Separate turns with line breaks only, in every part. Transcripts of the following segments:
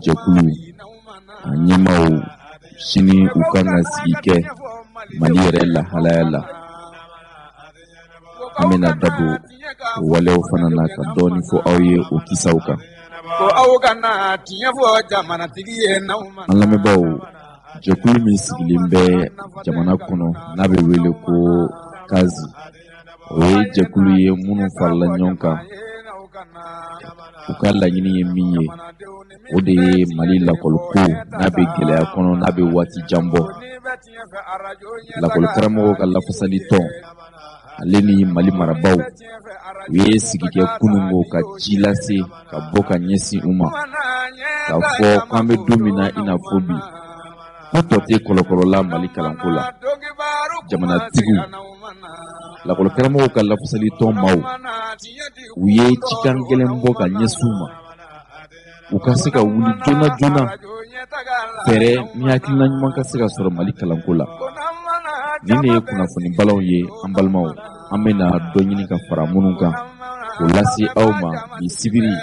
Jɛkulu a ɲɛmaaw sini u kan ka sigi kɛ Mali yɛrɛ lahalaya la. An bɛna da don o waleyaw fana na ka dɔɔni fɔ aw ye o kisaw kan. An lamɛnbaaw, jɛkulu min sigilen bɛ jamana kɔnɔ n'a bɛ wele ko kazi, o ye jɛkulu ye minnu farala ɲɔgɔn kan. U ka laɲini ye min ye, o de ye Mali lakɔliko n'a bɛ gɛlɛya kɔnɔ, n'a bɛ waati jan bɔ. Lakɔlikaramɔgɔw ka lafasali tɔn ale ni Mali marabaaw, u ye sigi kɛ kununko ka ci lase ka bɔ ka ɲɛsin u ma, k'a fɔ k'an bɛ don min na i n'a fɔ bi, ko tɔ tɛ kɔlɔkɔlɔ la Mali kalanko la. Jamanatigiw, lakɔlikaramɔgɔw ka lafasali tɔn maaw, u ye cikan gɛlɛn bɔ ka ɲɛsin u ma, u ka se ka wuli joona joona, fɛɛrɛ ni hakilina ɲuman ka se ka sɔrɔ Mali kalanko la. Nin de ye kunnafoni balanw ye, an balimaw. An bɛna dɔ ɲini ka fara minnu kan k'o lase aw ma bi sibiri,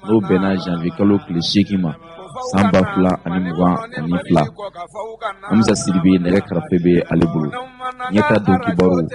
n'o bɛnna janvier kalo tile 8 ma, san 2022. Amisa Sidibe, nɛgɛ karafe bɛ ale bolo. Ɲɛta don kibaru, nin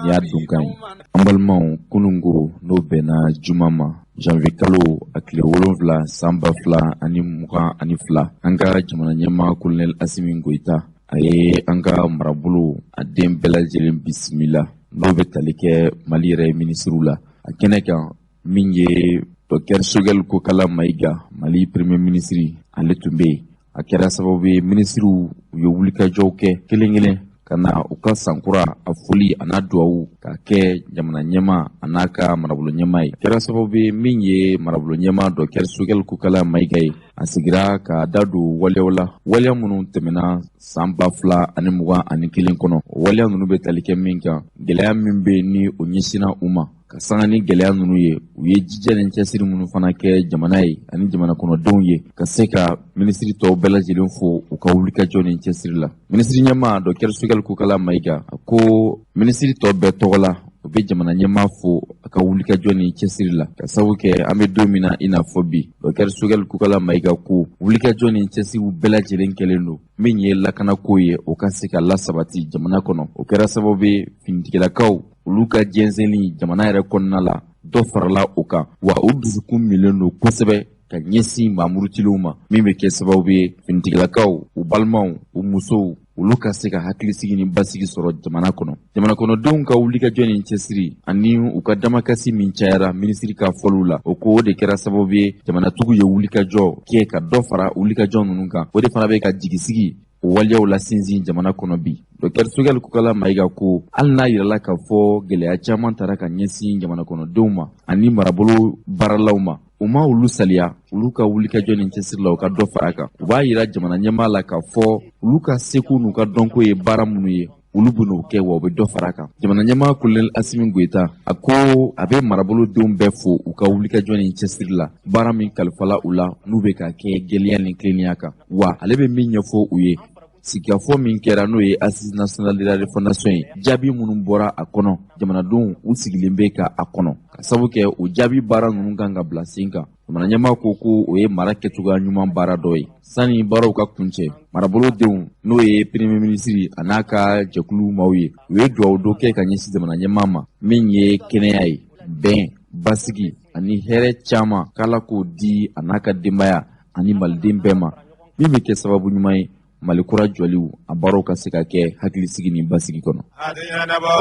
y'a donkan ye. An balimaw, kununko, n'o bɛnna juma ma, janvier kalo a tile 7, san 2022, an ka jamana ɲɛmaa Kolonɛli Asimi Goyita, a ye an ka marabolo a den bɛɛ lajɛlen bisimila, n'o bɛ tali kɛ Mali yɛrɛ minisiriw la. A kɛnɛ kan, min ye Dr Sogɛli Kokala Mayiga, Mali premier ministre, ale tun bɛ yen. A kɛra sababu ye minisiriw u ye wulikajɔw kɛ kelen kelen ka na u ka sankura a foli a n'a duwawu k'a kɛ jamana ɲɛmaa a n'a ka marabolo ɲɛmaa ye. A kɛra sababu ye min ye marabolo ɲɛmaa Dr Sogɛli Kokala Mayiga ye, a sigira ka da don waleyaw la, waleya minnu tɛmɛna san 2021 kɔnɔ. O waleya ninnu bɛ tali kɛ min kan, gɛlɛya min bɛ ni o ɲɛsinna u ma, ka sanga ni gɛlɛya ninnu ye, u ye jija ni cɛsiri minnu fana kɛ jamana ye ani jamana kɔnɔdenw ye, ka se ka minisiri tɔw bɛɛ lajɛlen fo u ka wulikajɔ ni cɛsiri la. Minisiri ɲɛmaa Dr Sogɛli Kokala Mayiga, a ko minisiri tɔ bɛɛ tɔgɔ la, u bɛ jamana ɲɛmaa fo a ka wulikajɔ ni cɛsiri la, ka sababu kɛ an bɛ don min na i n'a fɔ bi. Dr Sogɛli Kokala Mayiga ko wulikajɔ ni cɛsiriw bɛɛ lajɛlen kɛlen don min ye lakanako ye, o ka se ka lasabati jamana kɔnɔ. O kɛra sababu ye finitigilakaw olu ka jɛnsɛnni jamana yɛrɛ kɔnɔna la, dɔ farala o kan, wa u dusukun minlen don kosɛbɛ ka ɲɛsin maa murutilenw ma, min bɛ kɛ sababu ye finitigilakaw, u balimaw, u musow, olu ka se ka hakilisigi ni basigi sɔrɔ jamana kɔnɔ. Jamana kɔnɔdenw ka wulikajɔ ni cɛsiri ani u ka damakasi min cayara, minisiri ka fɔliw la, o ko o de kɛra sababu ye jamanatigiw ye wulikajɔ kɛ ka dɔ fara wulikajɔ ninnu kan. O de fana bɛ ka jigisigi o waleyaw la sinsin jamana kɔnɔ bi. Dr Sogɛli Kokala Mayiga ko hali n'a yirala k'a fɔ gɛlɛya caman tara ka ɲɛsin jamana kɔnɔdenw ma ani marabolo baaralaw ma, u ma olu saliya olu ka wulikajɔ ni cɛsiri la, u ka dɔ fara a kan. U b'a yira jamana ɲɛmaa la k'a fɔ olu ka seko n'u ka dɔnko ye baara minnu ye, olu bɛn'o kɛ, wa u bɛ dɔ fara a kan. Jamana ɲɛmaa Kolonɛli Asimi Goyita, a ko a bɛ marabolodenw bɛɛ fo u ka wulikajɔ ni cɛsiri la, baara min kalifala u la, n'u bɛ ka kɛ gɛlɛya ni tilennenya kan. Wa ale bɛ min ɲɛfɔ u ye, sigikafɔ min kɛra, n'o ye Assise nationale de la refondation ye, jaabi minnu bɔra a kɔnɔ, jamanadenw u sigilen bɛ ka a kɔnɔ, ka sabu kɛ o jaabi baara ninnu kan ka bila sen kan. Jamana ɲɛmaa ko ko o ye mara kɛcogoya ɲuman baara dɔ ye. Sani baaraw ka kuncɛ, marabolodenw, n'o ye premier minisiri a n'a ka jɛkulu maaw ye, u ye duwawu dɔ kɛ ka ɲɛsin jamana ɲɛmaa ma, min ye kɛnɛya ye, bɛn, basigi ani hɛrɛ caman, k'Ala k'o di a n'a ka denbaya ani maliden bɛɛ ma, min bɛ kɛ sababu ɲuman ye Mali kura jɔliw a baaraw ka se ka kɛ hakilisigi ni basigi kɔnɔ.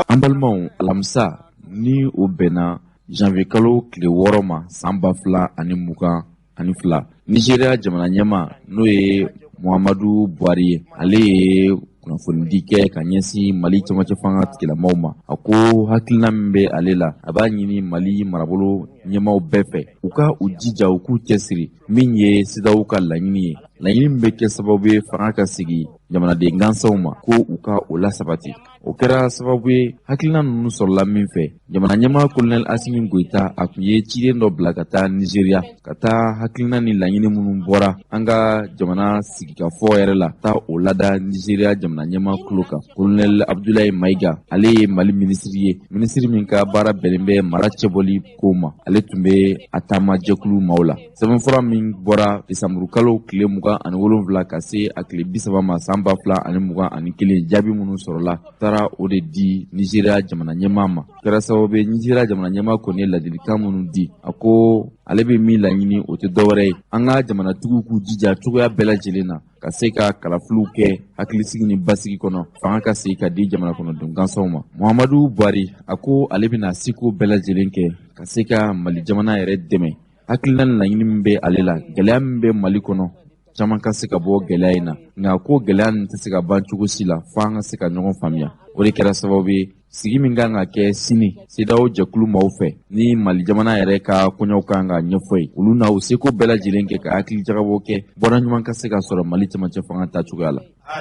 An balimaw, alamisa ni o bɛnna janvier kalo tile 6 ma, san 2022, Nizeriya jamana ɲɛmaa, n'o ye Muhamadu Buhari ye, ale ye kunnafonidi kɛ ka ɲɛsin Mali cɛmancɛ fanga tigilamaw ma. A ko hakilina min bɛ ale la, a b'a ɲini Mali marabolo ɲɛmaaw bɛɛ fɛ, u ka u jija, u k'u cɛsiri, min ye CEDEAO ka laɲini ye. Laɲini min bɛ kɛ sababu ye fanga ka sigi jamanaden gansanw ma, ko u ka o lasabati. O kɛra sababu ye hakilina ninnu sɔrɔla min fɛ, jamana ɲɛmaa Kolonɛli Asimi Goyita, a tun ye ciden dɔ bila ka taa Nizeriya, ka taa hakilina ni laɲini minnu bɔra an ka jamana sigikafɔ yɛrɛ la, taa o lada Nizeriya jamana ɲɛmaa tulo kan. Kolonɛli Abudulayi Mayiga, ale ye Mali minisiri ye, minisiri min ka baara bɛnnen bɛ mara cɛbɔli kow ma, ale tun bɛ a taama jɛkulu maaw la. Sɛbɛnfura min bɔra desanburukalo tile 27 ka se a tile 30 ma san 2021, jaabi minnu sɔrɔla, taara o de di Nizeriya jamana ɲɛmaa ma. Kɛra sababu ye Nizeriya jamana ɲɛmaa kɔni ye ladilikan minnu di, a ko ale bɛ min laɲini, o tɛ dɔwɛrɛ ye, an ka jamanatigiw k'u jija cogoya bɛɛ lajɛlen na ka se ka kalafiliw kɛ hakilisigi ni basigi kɔnɔ, fanga ka segin ka di jamana kɔnɔden gansanw ma. Muhamadu Buhari, a ko ale bɛna seko bɛɛ lajɛlen kɛ ka se ka Mali jamana yɛrɛ dɛmɛ. Hakilina ni laɲini min bɛ ale la, gɛlɛya min bɛ Mali kɔnɔ, caman ka se ka bɔ gɛlɛya in na, nka ko gɛlɛya nin tɛ se ka ban cogo si la fo an ka se ka ɲɔgɔn faamuya. O de kɛra sababu ye sigi min kan ka kɛ sini CEDEAO jɛkulu maaw fɛ, ni Mali jamana yɛrɛ ka koɲɛw kan ka ɲɛfɔ ye, olu na u seko bɛɛ lajɛlen kɛ ka hakili jagabɔ kɛ, bɔra ɲuman ka se ka sɔrɔ Mali cɛmancɛ fanga ta cogoya la.
A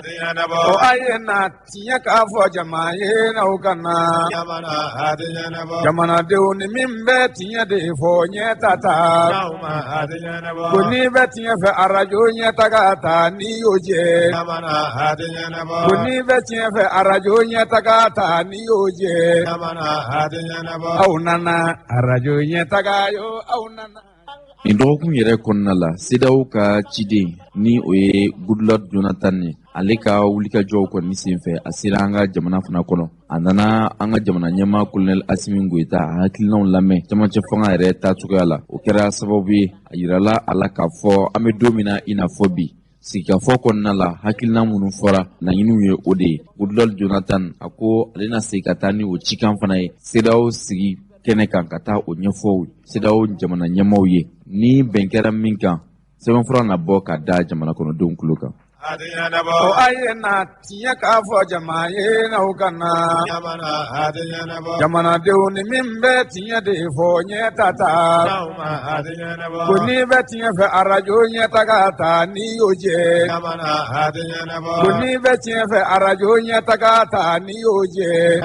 ye na tiɲɛ k'a fɔ jama ye, n'aw ka na jamanadenw, ni min bɛ tiɲɛ de fɔ, ɲɛ ta ta ko n'i bɛ tiɲɛ fɛ, arajo ɲɛ taga ta n'i y'o jɛ, ko n'i bɛ tiɲɛ fɛ, arajo ɲɛ taga ta n'i y'o jɛ. Aw nana arajo ɲɛ taga yo, aw nana.
Nin dɔgɔkun yɛrɛ kɔnɔna la, CEDEAO ka ciden, ni o ye Goodluck Jonathan ye, ale ka wulikajɔw kɔni senfɛ, a sera an ka jamana fana kɔnɔ. A nana an ka jamana ɲɛmaa Kolonɛli Asimi Goyita a hakilinaw lamɛn cɛmancɛ fanga yɛrɛ ta cogoya la. O kɛra sababu ye a yirala a la k'a fɔ an bɛ don min na i n'a fɔ bi, sigikafɔ kɔnɔna la, hakilina minnu fɔra, laɲiniw ye o de ye. Goodluck Jonathan, a ko ale na segin ka taa ni o cikan fana ye CEDEAO sigi kɛnɛ kan, ka taa o ɲɛfɔ CEDEAO jamana ɲɛmaaw ye. Ni bɛn kɛra min kan, sɛbɛnfura na bɔ ka da jamana kɔnɔdenw tulo kan.
A ye na tiɲɛ k'a fɔ jama ye, n'aw ka na jamanadenw, ni min bɛ tiɲɛ de fɔ, ɲɛ ta ta ko n'i bɛ tiɲɛ fɛ, arajo ɲɛ taga ta n'i y'o jɛ, ko n'i bɛ tiɲɛ fɛ, arajo ɲɛ taga ta n'i y'o jɛ.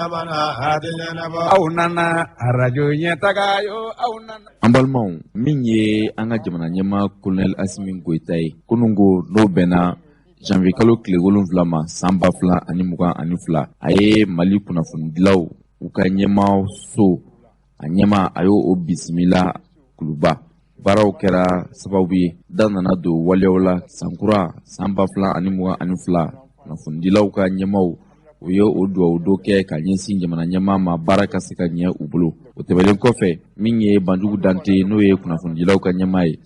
Aw nana arajo ɲɛ taga yo, aw nana.
An balimaw, min ye an ka jamana ɲɛmaa Kolonɛli Asimi Goyita ye, kunungo n'o bɛnna janvier kalo tile 7 ma san 2022, a ye Mali kunnafonidilaw u ka ɲɛmaa so a ɲɛma, a y'o o bisimila Kuluba. Baaraw kɛra sababu ye da nana don waleyaw la sankura san 2022. Kunnafonidilaw ka ɲɛmaw, u ye o duwawu dɔ kɛ ka ɲɛsin jamana ɲɛmaa ma, baara ka se ka ɲɛ u bolo. O tɛmɛnen kɔfɛ, min ye Banjugu Dante, n'o ye kunnafonidilaw ka ɲɛmaa ye,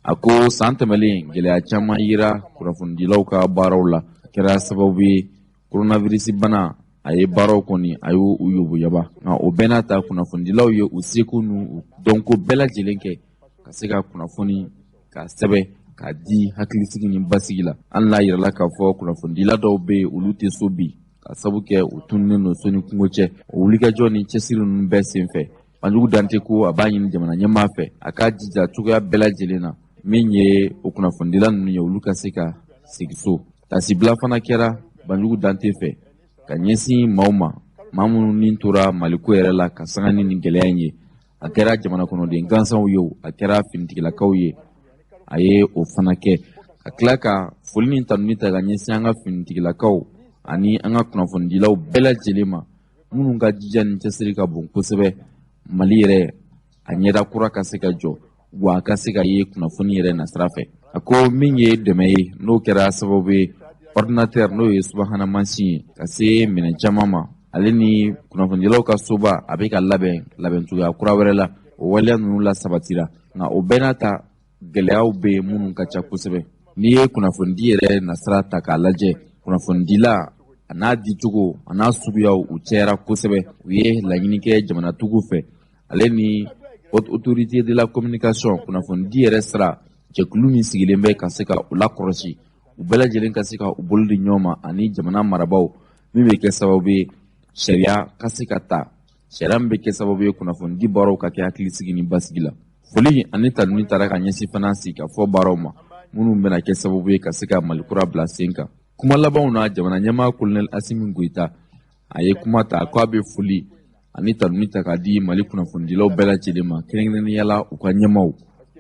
a ko san tɛmɛlen gɛlɛya caman yira kunnafonidilaw ka baaraw la. A kɛra sababu ye coronavirus bana, a ye baaraw kɔni, a y'o u yoboyaba, nka o bɛɛ n'a ta, kunnafonidilaw ye u seko n'u dɔnko bɛɛ lajɛlen kɛ ka se ka kunnafoni ka sɛbɛn k'a di hakilisigi ni basigi la. Hali n'a yirala k'a fɔ kunnafonidila dɔw bɛ yen, olu tɛ so bi, ka sabu kɛ u tununnen don so ni kungo cɛ. O wulikajɔ ni cɛsiri ninnu bɛɛ senfɛ, Banjugu Dante ko a b'a ɲini jamana ɲɛmaa fɛ, a k'a jija cogoya bɛɛ lajɛlen na, min ye o kunnafonidila ninnu ye, olu ka se ka segin so. Tasibila fana kɛra Banjugu Dante fɛ ka ɲɛsin maaw ma, maa minnu ni tora Maliko yɛrɛ la ka sanga ni nin gɛlɛya in ye. A kɛra jamana kɔnɔden gansanw ye o, a kɛra finitigilakaw ye, a ye o fana kɛ, ka tila ka foli ni tanuni ta ka ɲɛsin an ka finitigilakaw ani an ka kunnafonidilaw bɛɛ lajɛlen ma, minnu ka jija ni cɛsiri ka bon kosɛbɛ Mali yɛrɛ a ɲɛda kura ka se ka jɔ, wa a ka se ka ye kunnafoni yɛrɛ nasira fɛ. A ko min ye dɛmɛ ye, n'o kɛra sababu ye ordinateur, n'o ye subahana mansin ye, ka se minɛn caman ma, ale ni kunnafonidilaw ka soba, a bɛ ka labɛn labɛn cogoya kura wɛrɛ la, o waleya ninnu la sabatira. Nka o bɛɛ n'a ta, gɛlɛyaw bɛ yen minnu ka ca kosɛbɛ. N'i ye kunnafonidi yɛrɛ nasira ta k'a lajɛ, kunnafonidila a n'a dicogo, a n'a suguyaw, u cayara kosɛbɛ. U ye laɲini kɛ jamanatigiw fɛ, ale ni Haute Autorité de la Communication, kunnafonidi yɛrɛ sira jɛkulu min sigilen bɛ ka se ka u lakɔlɔsi, u bɛɛ lajɛlen ka se ka u bolo di ɲɔgɔn ma, ani jamana marabaaw, min bɛ kɛ sababu ye sariya ka se ka ta, sariya min bɛ kɛ sababu ye kunnafonidi baaraw ka kɛ hakilisigi ni basigi la. Foli ani tanuni taara ka ɲɛsin fana sigi ka fɔ baaraw ma. minnu bɛna kɛ sababu ye ka se ka Mali kura bila sen kan. Kuma labanw na, jamana ɲɛmaa Kolonɛli Asimi Goyita, a ye kuma ta k'a bɛ foli ani tanuni ta k'a di Mali kunnafonidilaw bɛɛ lajɛlen ma, kɛrɛnkɛrɛnnenya la u ka ɲɛmaaw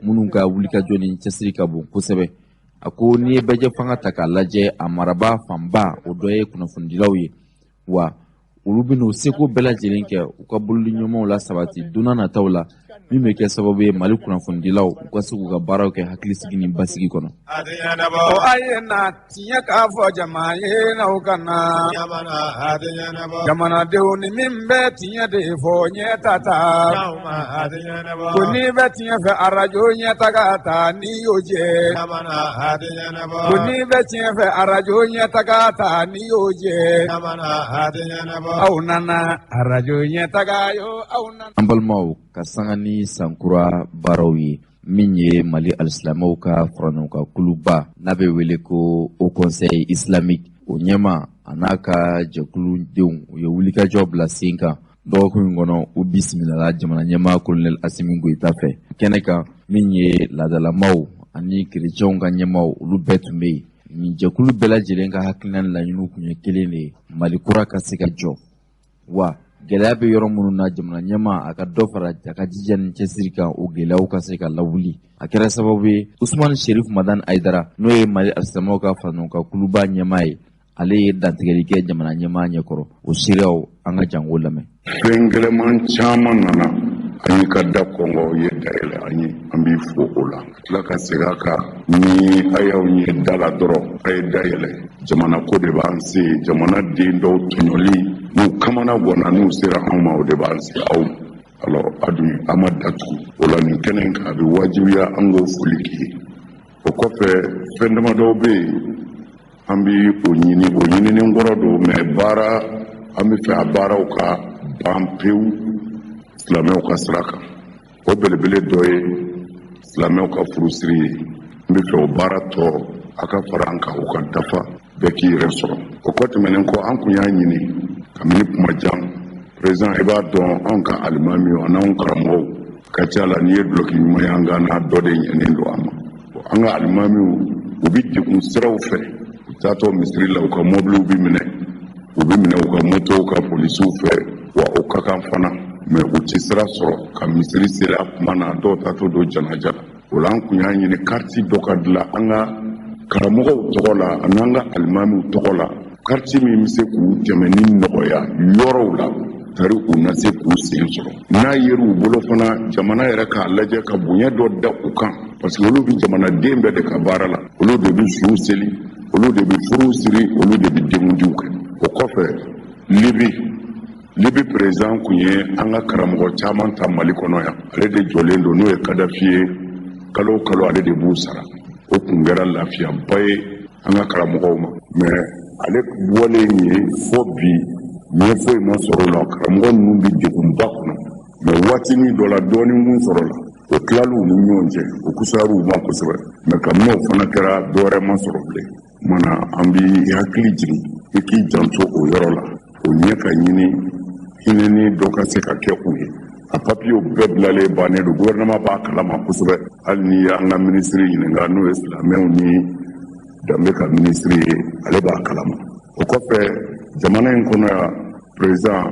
minnu ka wulikajɔ ni cɛsiri ka bon kosɛbɛ. A ko n'i ye bɛɛjɛ fanga ta k'a lajɛ, a marabaa fanba o dɔ ye kunnafonidilaw ye, wa olu bɛn'u seko bɛɛ lajɛlen kɛ u ka bolodiɲɔgɔnmaw la sabati don n'a nataw la, min bɛ kɛ sababu ye Mali kunnafonidilaw u ka se k'u ka baaraw kɛ hakilisigi ni basigi kɔnɔ.
A ye na tiɲɛ k'a fɔ jama ye n'aw ka na jamanadenw, ni min bɛ tiɲɛ de fɔ, ɲɛ ta ta ko n'i bɛ tiɲɛ fɛ, arajo ɲɛ taga ta n'i y'o jɛ, ko n'i bɛ tiɲɛ fɛ, arajo ɲɛ taga ta n'i y'o jɛ, aw nana arajo ɲɛ taga yo, aw nana.
An balimaw, ka sanga ni sankura baaraw ye, min ye Mali alisilamɛw ka faraɲɔgɔnkan kuluba n'a bɛ wele ko Haut Conseil islamique, o ɲɛma a n'a ka jɛkuludenw, u ye wulikajɔ bila sen kan dɔgɔkun in kɔnɔ. U bisimilala jamana ɲɛmaa Kolonɛli Asimi Goyita fɛ kɛnɛ kan. Min ye laadalamaw ani kerecɛnw ka ɲɛmaw, olu bɛɛ tun bɛ yen. Nin jɛkulu bɛɛ lajɛlen ka hakilina ni laɲiniw tun ye kelen de ye: Mali kura ka se ka jɔ, wa gɛlɛya bɛ yɔrɔ minnu na, jamana ɲɛmaa a ka dɔ fara a ka jija ni cɛsiri kan, o gɛlɛyaw ka se ka lawuli. A kɛra sababu ye, Usumani Sherif Madani Ayidara, n'o ye Mali alisilamɛw ka faraɲɔgɔnkan kuluba ɲɛmaa ye, ale ye dantigɛli kɛ jamana ɲɛmaa ɲɛkɔrɔ. O seereyaw, an ka jango lamɛn.
Fɛn gɛlɛman caman nana, an y'i ka da kɔngɔ ye dayɛlɛ an ye, an b'i fo o la. Ka tila ka segin a kan, ni a y'aw ɲɛ da la dɔrɔn, a ye dayɛlɛ. Jamana ko de b'an se, jamana den dɔw tɔɲɔli n'u kamana gwanna n'u sera anw ma, o de b'an se aw ma. Alors a dun an ma datugu o la nin kɛnɛ in kan, a bɛ wajibiya an k'o foli k'i ye. O kɔfɛ, fɛn damadɔw bɛ yen an bɛ o ɲini, o ɲinini kɔrɔ don, mais baara an bɛ fɛ a baaraw ka ban pewu silamɛw ka sira kan. O belebele dɔ ye silamɛw ka furusiri ye. N bɛ fɛ o baara tɔ a ka fara an kan, o ka dafa, bɛɛ k'i yɛrɛ sɔrɔ. O kɔ tɛmɛnen kɔ, an kun y'a ɲini kabini kuma jan, président, i b'a dɔn anw ka alimamiw an'anw karamɔgɔw ka ca la, n'i ye dulɔki ɲuman ye an kan na, dɔ de ɲɛnen don an ma. An ka alimamiw, u bɛ degun siraw fɛ, u taatɔ misiri la, u ka mɔbiliw bɛ minɛ, u bɛ minɛ u ka motow ka polisiw fɛ, wa o ka kan fana, mais u tɛ sira sɔrɔ ka misiri seli a kuma na, dɔw taatɔ don janaja la. O la, an kun y'a ɲini kariti dɔ ka dilan an ka karamɔgɔw tɔgɔ la ani an ka alimamiw tɔgɔ la, kariti min bɛ se k'u dɛmɛ ni nɔgɔya yɔrɔw la tari u na se k'u sen sɔrɔ. N'a yer'u bolo fana, jamana yɛrɛ k'a lajɛ ka bonya dɔ da u kan, parce que olu bɛ jamanaden bɛɛ de ka baara la, olu de bɛ suw seli, olu de bɛ furuw siri, olu de bɛ denkundiw kɛ. O kɔfɛ, Libi président kun ye an ka karamɔgɔ caman ta Mali kɔnɔ yan, ale de jɔlen don, n'o ye Kadafi ye. Kalo o kalo, ale de b'u sara. O kun kɛra lafiyaba ye an ka karamɔgɔw ma, mais ale bɔlen ye, fo bi ɲɛ foyi ma sɔrɔ o la. Karamɔgɔ ninnu bɛ degunba kɔnɔ, mais waatinin dɔ la, dɔɔnin kun sɔrɔ la, o tilal'u ni ɲɔgɔn cɛ, o kusayar'u ma kosɛbɛ. Mais kabini o fana kɛra, dɔwɛrɛ ma sɔrɔ bilen. Mana an b'i hakili jigin i k'i janto o yɔrɔ la, o ɲɛ ka ɲini hinɛni dɔ ka se ka kɛ u ye. A papiyew bɛɛ bilalen bannen don, gouvernement b'a kalama kosɛbɛ. Hali n'i y'an ka minisiri ɲininka, n'o ye silamɛw ni danbe ka minisiri ye, ale b'a kalama. O kɔfɛ, jamana in kɔnɔ yan, président,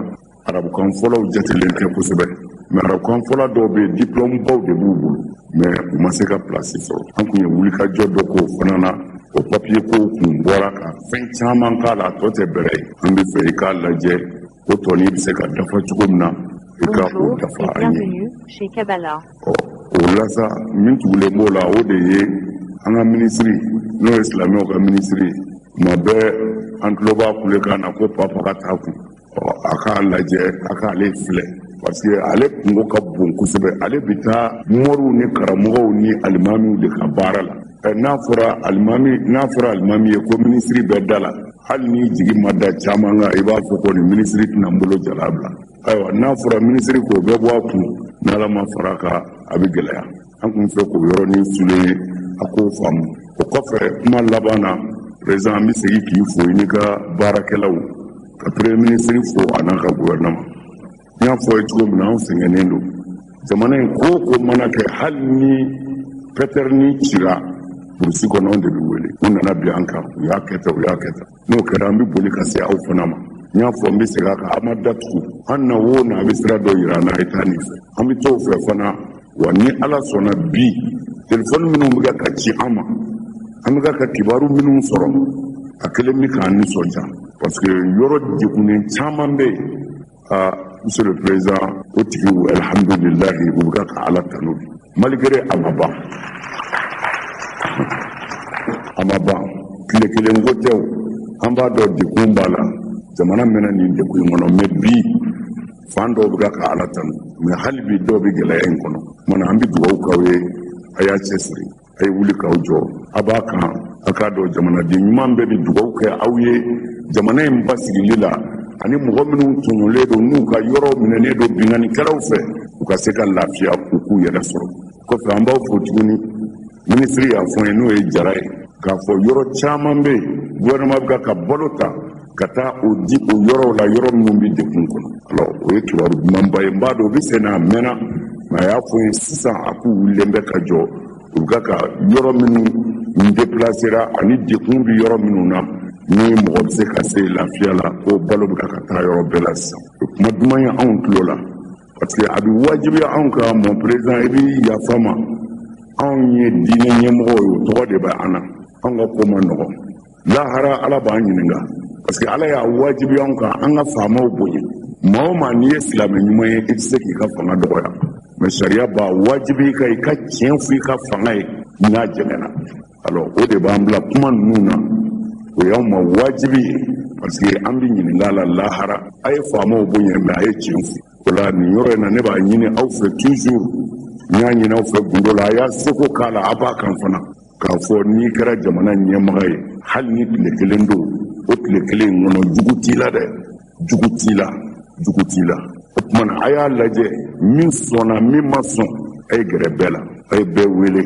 arabukan fɔlaw jatelen tɛ kosɛbɛ, mais arabukan fɔla dɔw bɛ yen, diplôme baw de b'u bolo, mais u ma se ka place sɔrɔ. An kun ye wulikajɔ dɔ k'o fana na, o papiye kow kun bɔra ka fɛn caman k'a la, a tɔ tɛ bɛrɛ ye. An bɛ fɛ i k'a lajɛ, o tɔnin bɛ se ka dafa cogo min na, i ka o dafa an ye. Ɔ, o la sa, min tugulen b'o la, o de ye an ka minisiri, n'o ye silamɛw ka minisiri ye. Tuma bɛɛ an tulo b'a kulekan na ko papa ka taa kun. Ɔ, a k'a lajɛ, a k'ale filɛ, parce que ale kungo ka bon kosɛbɛ. Ale bɛ taa moriw ni karamɔgɔw ni alimamiw de ka baara la. Ɛ, n'a fɔra alimami, n'a fɔra alimami ye ko minisiri bɛ da la, hali n'i jigi ma da caman kan, i b'a fɔ ko nin minisiri tɛna n bolo jala bila. Ayiwa, n'a fɔra minisiri k'o bɛɛ bɔ a kun, n'Ala ma fara a kan, a bɛ gɛlɛya. An kun fɛ k'o yɔrɔnin souligner, a k'o faamu. O kɔfɛ, kuma laban na, président, an bɛ segin k'i fo, i n'i ka baarakɛlaw, ka premier ministre fo a n'a ka gouvernement. N y'a fɔ ye cogo min na, anw sɛgɛnnen don. Jamana in ko o ko mana kɛ, hali ni pɛtɛrɛni cira. Burusi kɔnɔ anw de bɛ wele. U nana bin an kan, u y'a kɛ tan, u y'a kɛ tan. N'o kɛra, an bɛ boli ka se aw fana ma. N y'a fɔ, n bɛ segin a kan, a ma datugu. An na o na, a bɛ sira dɔ yira an na, a ye taa nin fɛ. An bɛ t'o fɛ fana. Wa ni Ala sɔnna, bi telefɔni minnu bɛ ka ci an ma, an bɛ ka kibaru minnu sɔrɔ, a kelen bɛ k'an nisɔndiya, parce que yɔrɔ degunnen caman bɛ yen. Aa, monsieur le président, o tigiw, alhamdulilahi, u bɛ ka Ala tanu bi, malgré a ma ban, a ma ban. Tile kelen ko tɛ o, an b'a dɔn degun b'a la, jamana mɛnna nin degun in kɔnɔ. Mais bi fan dɔw bɛ ka Ala tanu, mais hali bi dɔw bɛ gɛlɛya in kɔnɔ. Kumana an bɛ dugawu k'aw ye, a y'a cɛsiri, a ye wuli k'aw jɔ, a b'a kan. A k'a dɔn jamanaden ɲuman bɛɛ bɛ dugawu kɛ aw ye jamana in basigili la, ani mɔgɔ minnu tɔɲɔlen don, n'u ka yɔrɔ minɛnen don binkannikɛlaw fɛ, u ka se ka lafiya, u k'u yɛrɛ sɔrɔ. Kɔfɛ, an b'aw fo tuguni. Minisiri y'a fɔ n ye, n'o ye Jara ye, k'a fɔ yɔrɔ caman bɛ yen, gouvernement bɛ ka balo ta ka taa o di o yɔrɔw la, yɔrɔ minnu bɛ degun kɔnɔ. Alors, o ye kibaru dumanba ye. N b'a dɔn o bɛ sen na, a mɛnna, mais a y'a fɔ n ye sisan, a k'u wulilen bɛ ka jɔ, u bɛ ka yɔrɔ minnu déplacera ani degun bɛ yɔrɔ minnu na, ni mɔgɔ bɛ se ka se lafiya la, ko balo bɛ ka taa yɔrɔ bɛɛ la sisan. O kuma duman ye anw tulo la, parce que a bɛ wajibiya anw kan. Mon président, i bɛ yafa ma, anw ye diinɛ ɲɛmɔgɔw ye, o tɔgɔ de bɛ an na. Anw ka ko ma nɔgɔn, lahara Ala b'an ɲininka, parce que Ala y'a wajibiya anw kan an ka faamaw bonya. Maa o maa, n'i ye silamɛ ɲuman ye, i tɛ se k'i ka fanga dɔgɔya, mais sariya b'a wajibi i kan i ka tiɲɛ fɔ i ka fanga ye n'a jɛngɛnna. Alors, o de b'an bila kuma ninnu na, o y'anw ma wajibi ye, parce que an bɛ ɲininka a la lahara. A ye faamaw bonya, mais a ye tiɲɛ fɔ. O la, nin yɔrɔ in na, ne b'a ɲini aw fɛ toujours, n y'a ɲini aw fɛ gundo la, a y'a seko k'a la, a b'a kan fana, k'a fɔ n'i kɛra jamana ɲɛmaga ye, hali ni tile kelen don, o tile kelen in kɔnɔ, jugu t'i la dɛ, jugu t'i la, jugu t'i la. O tuma na, a y'a lajɛ, min sɔnna, min ma sɔn, a ye gɛrɛ bɛɛ la, a ye bɛɛ wele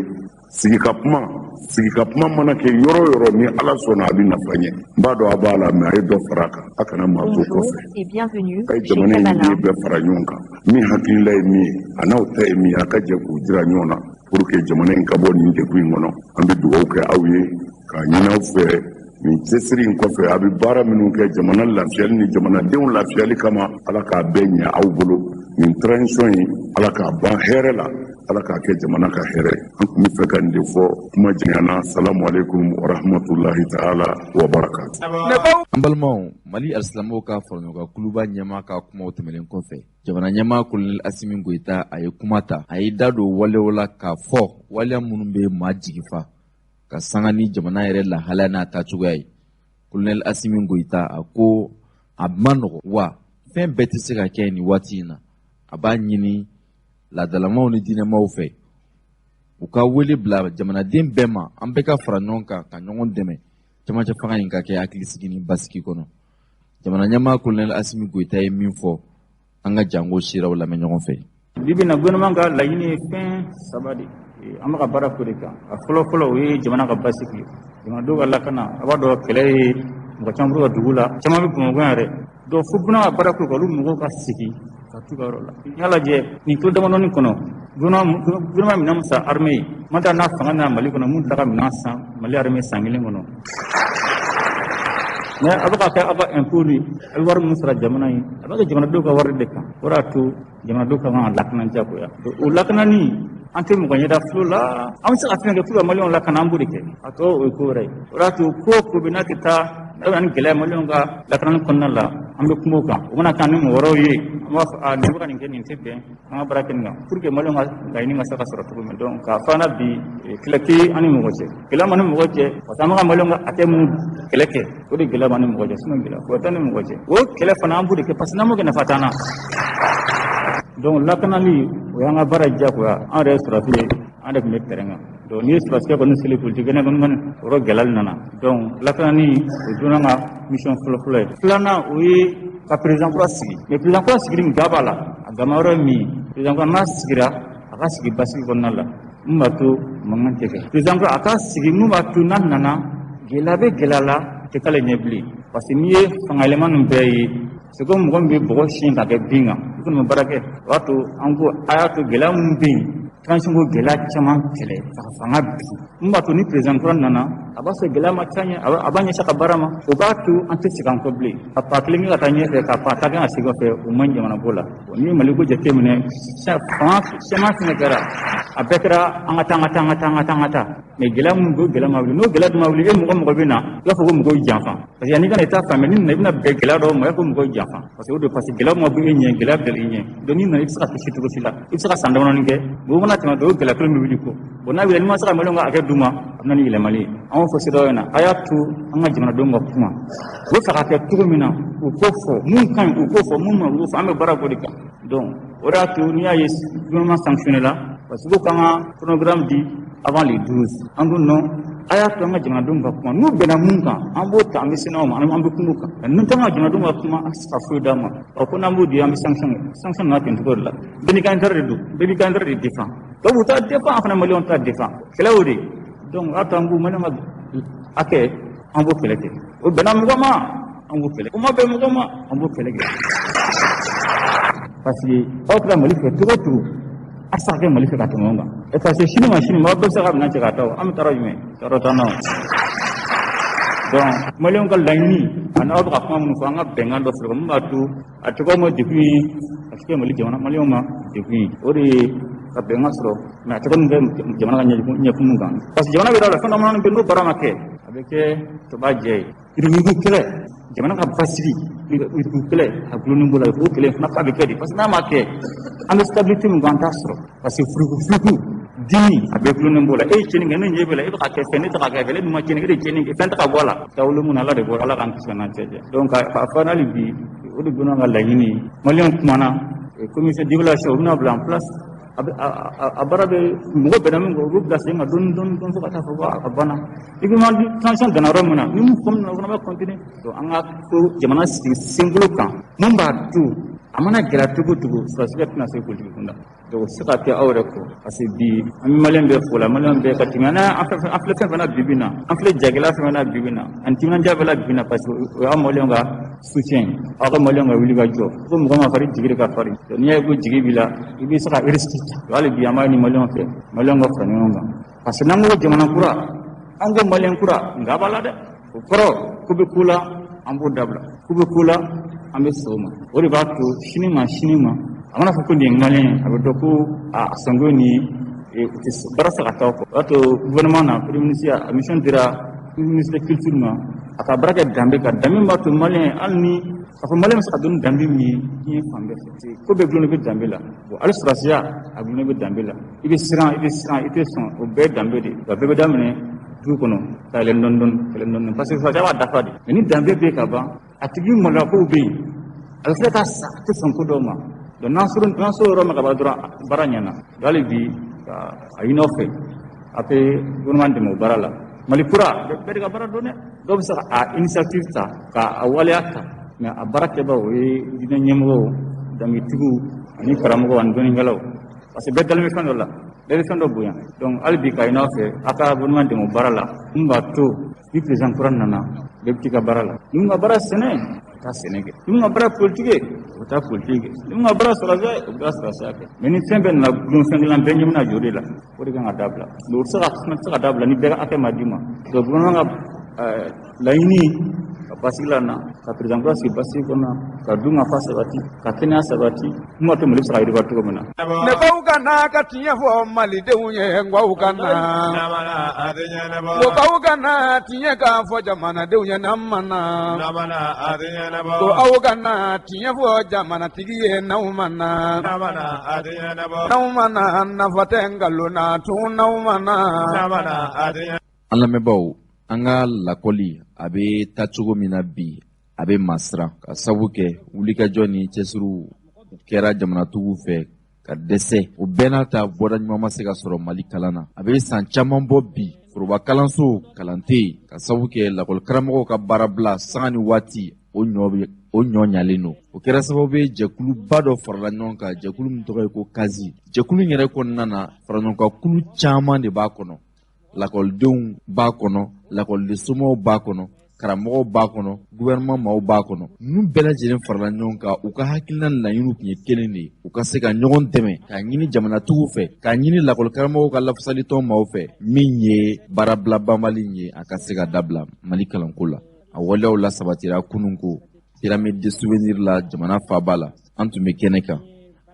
sigi ka kuma. Sigi ka kuma mana kɛ yɔrɔ o yɔrɔ, ni Ala sɔnna, a bɛ nafa ɲɛ. N b'a dɔn a b'a la, mais a ye dɔ fara a kan, a kana maa to kɔfɛ. A ye jamana in den bɛɛ fara ɲɔgɔn kan. Min hakilila ye min ye, a n'aw ta ye min ye, a ka jɛ k'u jira ɲɔgɔn na pour que jamana in ka bɔ nin degun in kɔnɔ. An bɛ dugawu kɛ aw ye k'a ɲini aw fɛ, nin cɛsiri in kɔfɛ, a bɛ baara minnu kɛ jamana lafiyali ni jamanadenw lafiyali kama, Ala k'a bɛɛ ɲɛ aw bolo. Nin transition in, Ala k'a ban hɛrɛ la, Ala k'a kɛ jamana ka hɛrɛ. An tun bɛ fɛ ka nin de fɔ, kuma janyana. Salamu aleykum wa rahmatulahi ta'ala wa barakatu.
An balimaw, Mali alisilamɛw ka faraɲɔgɔnkan kuluba ɲɛmaa ka kumaw tɛmɛnen kɔfɛ, jamana ɲɛmaa Kolonɛli Asimi Goyita, a ye kuma ta, a y'i da don walew la k'a fɔ waleya minnu bɛ maa jigi fa ka sanga ni jamana yɛrɛ lahalaya n'a taacogoya ye. Kolonɛli Asimi Goyita, a ko a ma nɔgɔ wa fɛn bɛɛ tɛ se ka kɛ nin waati in na. A b'a ɲini laadalamaw ni diinɛmaw fɛ, u ka wele bila jamanaden bɛɛ ma, an bɛɛ ka fara ɲɔgɔn kan ka ɲɔgɔn dɛmɛ, camancɛ fanga in ka kɛ hakilisigi ni basigi kɔnɔ. Jamana ɲɛmaa Kolonɛli Asimi Goyita ye min fɔ, an ka jango siraw lamɛn ɲɔgɔn fɛ.
Bi bi na, gouvernement ka laɲini ye fɛn saba de ye. An bɛ ka baara k'o de kan. A fɔlɔ fɔlɔ, o ye jamana ka basigi ye, jamanadenw ka lakana. A b'a dɔn kɛlɛ ye mɔgɔ caman b'u ka dugu la, caman bɛ Bamakɔ yan yɛrɛ. Donc fo gouvernement ka baara k'o kan, olu mɔgɔw ka sigi ka t'u ka yɔrɔ la. N'i y'a lajɛ nin kilo damadɔni kɔnɔ, gouvernement minɛn min san armée ye, man t'a n'a fanga nana Mali kɔnɔ, mun tila ka minɛn san Mali armée san kelen kɔnɔ. Mais a bɛ ka kɛ aw ka impôt ni a bɛ wari min sara jamana ye, a bɛ kɛ jamanadenw ka wari de kan. O de y'a to jamanadenw ka kan ka lakana diyagoya. O lakanani, an tɛ mɔgɔ ɲɛda filo la. An bɛ se ka fɛn kɛ pour que maliyɛnw lakana, an b'o de kɛ. A tɔ, o ye ko wɛrɛ ye. O de y'a to ko o ko bɛ n'a tɛ taa, n'a bɛ na ni gɛlɛya maliyɛnw ka lakanani kɔnɔna la, an bɛ kuma o kan. O mana kan ni mɔgɔ wɛrɛw ye, an b'a fɔ a nin bɛ ka nin kɛ, nin tɛ bɛn, an ka baara kɛ nin kan pour que maliyɛnw ka laɲini ka se ka sɔrɔ cogo min. Donc k'a fɔ an na bi, kɛlɛ tɛ an ni mɔgɔ cɛ, gɛlɛya ma ni mɔgɔ cɛ, parce que an bɛ ka maliyɛnw ka hakɛ minnu kɛlɛ kɛ, o de gɛlɛya b'an ni mɔgɔ cɛ. Sinon gɛlɛya foyi t'an ni mɔgɔ cɛ. O kɛlɛ fana, an b'o de kɛ, parce que n'an m'o kɛ, nafa t'an na. Donc lakanali, o y'an ka baara diyagoya. An yɛrɛ ye sɔrɔdasi ye, an de tun bɛ terrain kan. Donc n'i ye sɔrɔdasikɛ kɔni seli politique kɛnɛ kɔni kɔni, o yɔrɔ gɛlɛyali nana. Donc lakanani, o donna an ka mission fɔlɔ-fɔlɔ ye. Filanan, o ye ka président kura sigi. Mais président kura sigili min, ga b'a la, a gama yɔrɔ ye min ye, président kura n'a sigira, a ka sigi basigi kɔnɔna la, mun b'a to mankan tɛ kɛ. Président kura a ka sigi, mun b'a to n'a nana, gɛlɛya bɛ gɛlɛya la, tɛ k'ale ɲɛ bilen, parce que n'i ye fanga yɛlɛma ninnu bɛɛ ye, c'est comme mɔgɔ min bɛ bɔgɔ siɲɛ ka kɛ bin kan, i kɔni bɛ baara kɛ. O b'a to an ko a y'a to gɛlɛya minnu bɛ yen. Transition ko gɛlɛya caman kɛlɛ ka fanga bin. Mun b'a to ni président kura nana, a b'a sɔrɔ gɛlɛya ma ca ɲɛ, a b'a ɲɛsin a ka baara ma. O b'a to an tɛ segin an kɔ bilen. Ka pa kelen kɛ ka taa ɲɛfɛ, ka pa ta kɛ ka segin kɔfɛ, o man ɲi jamana ko la. N'i ye Mali ko jateminɛ, fanga caman fɛnɛ kɛra, a bɛɛ kɛra an ka taa, an ka taa, an ka taa, an ka taa, an ka taa. Mais gɛlɛya minnu bɛ, gɛlɛya ma wuli. N'o gɛlɛya dun ma wuli, e mɔgɔ mɔgɔ bɛ na, i b'a fɔ ko mɔgɔw y'i janfa. Parce que yanni i ka na i ta faamuya, n'i nana i bɛna bɛn gɛlɛya dɔw ma, i b'a fɔ ko mɔgɔw y'i janfa. Parce que o de, parce que gɛlɛya ma bɔ e ɲɛ, gɛlɛya bilala i ɲɛ. Donc n'i nana, i tɛ se ka kisi cogo si la. I bɛ se ka san damadɔni kɛ, mɔgɔ mana tɛmɛ dɔw, gɛlɛya kelen bɛ wuli kɔ. Bon, n'a wulila, n'i ma se ka maliyɛnw ka hakɛ d'u ma, a bɛ na ni yɛlɛmali ye. An b'o fɔ CEDEAO ɲɛna, a y'a to an ka jamanadenw ka kuma. U bɛ fɛ ka kɛ cogo min na, u k'o fɔ. Mun ka ɲi, u k'o fɔ. Mun man ɲi, u k'o fɔ. An bɛ baara k'o de kan. Donc o de y'a to n'i y'a ye gouvernement sanctionné la, parce que ko k'an ka chronogramme di avant les 12. An ko non, a y'a to an ka jamanadenw ka kuma. N'u bɛnna mun kan, an b'o ta, an bɛ se n'aw ma, an bɛ kuma o kan. N'u t'an ka jamanadenw ka kuma, an tɛ se ka foyi d'a ma. Ɔ, ko n'an b'o di, an bɛ sanction kɛ. Sanction nana ten cogo de la. Bɛɛ n'i ka intérêt de don, bɛɛ b'i ka intérêt de défend. Dɔw b'u ta défend, an fana maliyɛnw ta défend. Kɛlɛ y'o de ye. Donc o y'a to an ko maliyɛnw ka hakɛ, an b'o kɛlɛ kɛ. O bɛnna mɔgɔ ma, an b'o kɛlɛ. O ma bɛn mɔgɔ ma, an b'o kɛlɛ kɛ. Parce que aw kɛra Mali fɛ cogo o cogo, a tɛ se ka kɛ Mali fɛ ka tɛmɛ o kan. Parce que sini ma sini ma, aw bɛɛ bɛ se ka minɛn cɛ ka taa o. An bɛ taa yɔrɔ jumɛn? Yɔrɔ t'an na o. Donc maliyɛnw ka laɲini ani aw bɛ ka kuma minnu fɔ, an ka bɛnkan dɔ sɔrɔ mun b'a to a tɛ k'aw ma degun ye, a tɛ kɛ Mali jamana maliyɛnw ma degun ye. O de ye ka bɛnkan sɔrɔ, mais a tɛ kɛ jamana ka ɲɛkumun kan. Parce que jamana bɛ yɔrɔ la, fɛn dɔ bɛ n'o baara ma kɛ, a bɛ kɛ tɔba jɛ ye. Yuruguyurugu kɛlɛ, jamana ka basigi, yuruguyurugu kɛlɛ, a gulonnen b'o la. O kɛlɛ fana f'a bɛ kɛ de, parce que n'a ma kɛ, an bɛ stabilité min kɔ, an t'a sɔrɔ. Parce que furuku dimi, a bɛɛ gulonnen b'o la. E ye tiɲɛni kɛ, ne ɲɛ b'e la, e bɛ ka kɛ fɛn, ne tɛ ka kɛ fɛn, ne dun ma tiɲɛni kɛ, e de ye tiɲɛni kɛ, fɛn tɛ ka bɔ a la. Taabolo mun na, Ala de bɔra, Ala k'an kisi ka n'an cɛ jɛ. Donc k'a fɔ hali bi, o de bɛ ka laɲini ye. Maliyɛnw kumana, commission d'évaluation, u bɛna bila en place. A baara bɛ mɔgɔ bɛnna min kan, u b'o bila sen kan dɔɔni dɔɔni dɔɔni fo ka taa fɔ ko a banna. I bɛ transition danna yɔrɔ min na, ni mun fɔ min na, o fana bɛ continuer. Donc an ka to jamana sigi senkolo kan, mun b'a to a mana gɛlɛya cogo o cogo, sɔrɔdasiya tɛna se politiki kunda. Donc o tɛ se ka kɛ aw yɛrɛ kɔ. Parce que bi, an bɛ maliyɛn bɛɛ fo la, maliyɛn bɛɛ ka tɛmɛ an filɛ fɛn fɛn na bi bi in na, an filɛ jagɛlɛya fɛn fɛn na bi bi in na, ani timinandiya bɛɛ la bi bi in na, parce que o y'aw maliyɛnw ka soutien ye, aw ka maliyɛnw ka wuli ka jɔ. Ko mɔgɔ ma farin, jigi de ka farin. N'i y'a ye ko jigi b'i la, i bɛ se ka risque ta. Hali bi an b'a ɲini maliyɛnw fɛ, maliyɛnw ka fara ɲɔgɔn kan. Parce que n'an ko jamana kura, an ko maliyɛn kura, nka b'a la dɛ. O kɔrɔ ko bɛ ko la, an b'o dabila. Ko bɛ ko la, an bɛ sɔn o ma. O de b'a to sini ma sini ma, a mana fɔ ko nin ye maliyɛn ye, a bɛ dɔn ko a sanko ni baara se ka taa o kɔ. O b'a to gouvernement na, premier ministre, a mission dira ministre de culture ma, a ka baara kɛ danbe kan, danbe min b'a to maliyɛn, hali ni k'a fɔ maliyɛn bɛ se ka don ni danbe min ye diɲɛ fan bɛɛ fɛ. Ko bɛɛ gulonnen bɛ danbe la. Bon, hali sɔrɔdasiya, a gulonnen bɛ danbe la. I bɛ siran, i bɛ siran, i tɛ sɔn, o bɛɛ ye danbe de ye. Wa bɛɛ bɛ daminɛ du kɔnɔ ka yɛlɛ dɔɔni dɔɔni, ka yɛlɛ dɔɔni, parce que sɔrɔdasiya b'a dafa de. Mais ni danbe bɛ yen ka ban, a tigi maloya kow bɛ yen, a bɛ se ka sa, a tɛ sɔn ko dɔw ma. Donc n'an sera yɔrɔ ma ka ban dɔrɔn, baara ɲɛna. Donc hali bi ka a ɲini aw fɛ, a bɛ gouvernement dɛmɛ o baara la. Mali kura, bɛɛ de ka baara don dɛ. Dɔw bɛ se ka a initiative ta, ka a waleya ta, mais a baara kɛbagaw, o ye diinɛ ɲɛmɔgɔw, danbetigiw ani karamɔgɔw ani dɔnnikɛlaw. Parce que bɛɛ dalen bɛ fɛn dɔ la, bɛɛ bɛ fɛn dɔ bonya. Donc hali bi ka ɲini aw fɛ, a ka gouvernement dɛmɛ o baara la, mun b'a to ni président kura nana, bɛɛ bɛ t'i ka baara la. Ni mun ka baara sɛnɛ, u bɛ taa sɛnɛ kɛ. Ni mun ka baara politique ye, u bɛ taa politique kɛ. Ni mun ka baara sɔrɔdasiya ye, u bɛ taa sɔrɔdasiya kɛ. Mais ni fɛn bɛɛ nana gulon fɛn kelen na, bɛɛ ɲɛ bɛna jɔ o de la. O de kan ka dabila. Mais o tɛ se ka tɛ se ka dabila ni bɛɛ ka hakɛ ma d'i ma. Donc gouvernement ka laɲini, ka basigi la na, ka président kura sigi basigi kɔnɔ, ka dun ka fa sabati, ka kɛnɛya sabati, mun b'a to Mali bɛ se ka yiriwa cogo min na.
Ne baw ka na ka tiɲɛ fɔ malidenw ye, nkaw ka na. Ko baw ka na tiɲɛ k'a fɔ jamanadenw ye, n'an ma na. Ko aw ka na tiɲɛ fɔ jamanatigi ye, n'aw ma na. N'aw ma na, nafa tɛ nkalon na tun, n'aw ma na.
An lamɛnbaaw, an ka lakɔli a bɛ taa cogo min na bi, a bɛ maa siran, ka sabu kɛ wulikajɔ ni cɛsiriw kɛra jamanatigiw fɛ ka dɛsɛ. O bɛɛ n'a ta, bɔda ɲuman ma se ka sɔrɔ Mali kalan na. A bɛ san caman bɔ bi, foroba kalanso kalan tɛ yen, ka sabu kɛ lakɔlikaramɔgɔw ka baarabila sanga ni waati, o ɲɔ bɛ o ɲɔ ɲalen don. O kɛra sababu ye, jɛkuluba dɔ farala ɲɔgɔn kan, jɛkulu min tɔgɔ ye ko kazi. Jɛkulu in yɛrɛ kɔnɔna na, faraɲɔgɔnkankulu caman de b'a kɔnɔ. Lakɔlidenw b'a kɔnɔ, lakɔliden somɔgɔw b'a kɔnɔ. Karamɔgɔw b'a kɔnɔ, gouvernement maaw b'a kɔnɔ. Ninnu bɛɛ lajɛlen farala ɲɔgɔn kan. U ka hakilina laɲiniw tun ye kelen de ye: u ka se ka ɲɔgɔn dɛmɛ k'a ɲini jamanatigiw fɛ, k'a ɲini lakɔlikaramɔgɔw ka lafasalitɔn maaw fɛ, min ye baarabila banbali ye, a ka se ka dabila Mali kalanko la. A waleyaw la sabatira kunun ko Pyramide de Souvenir la, jamana faaba la. An tun bɛ kɛnɛ kan,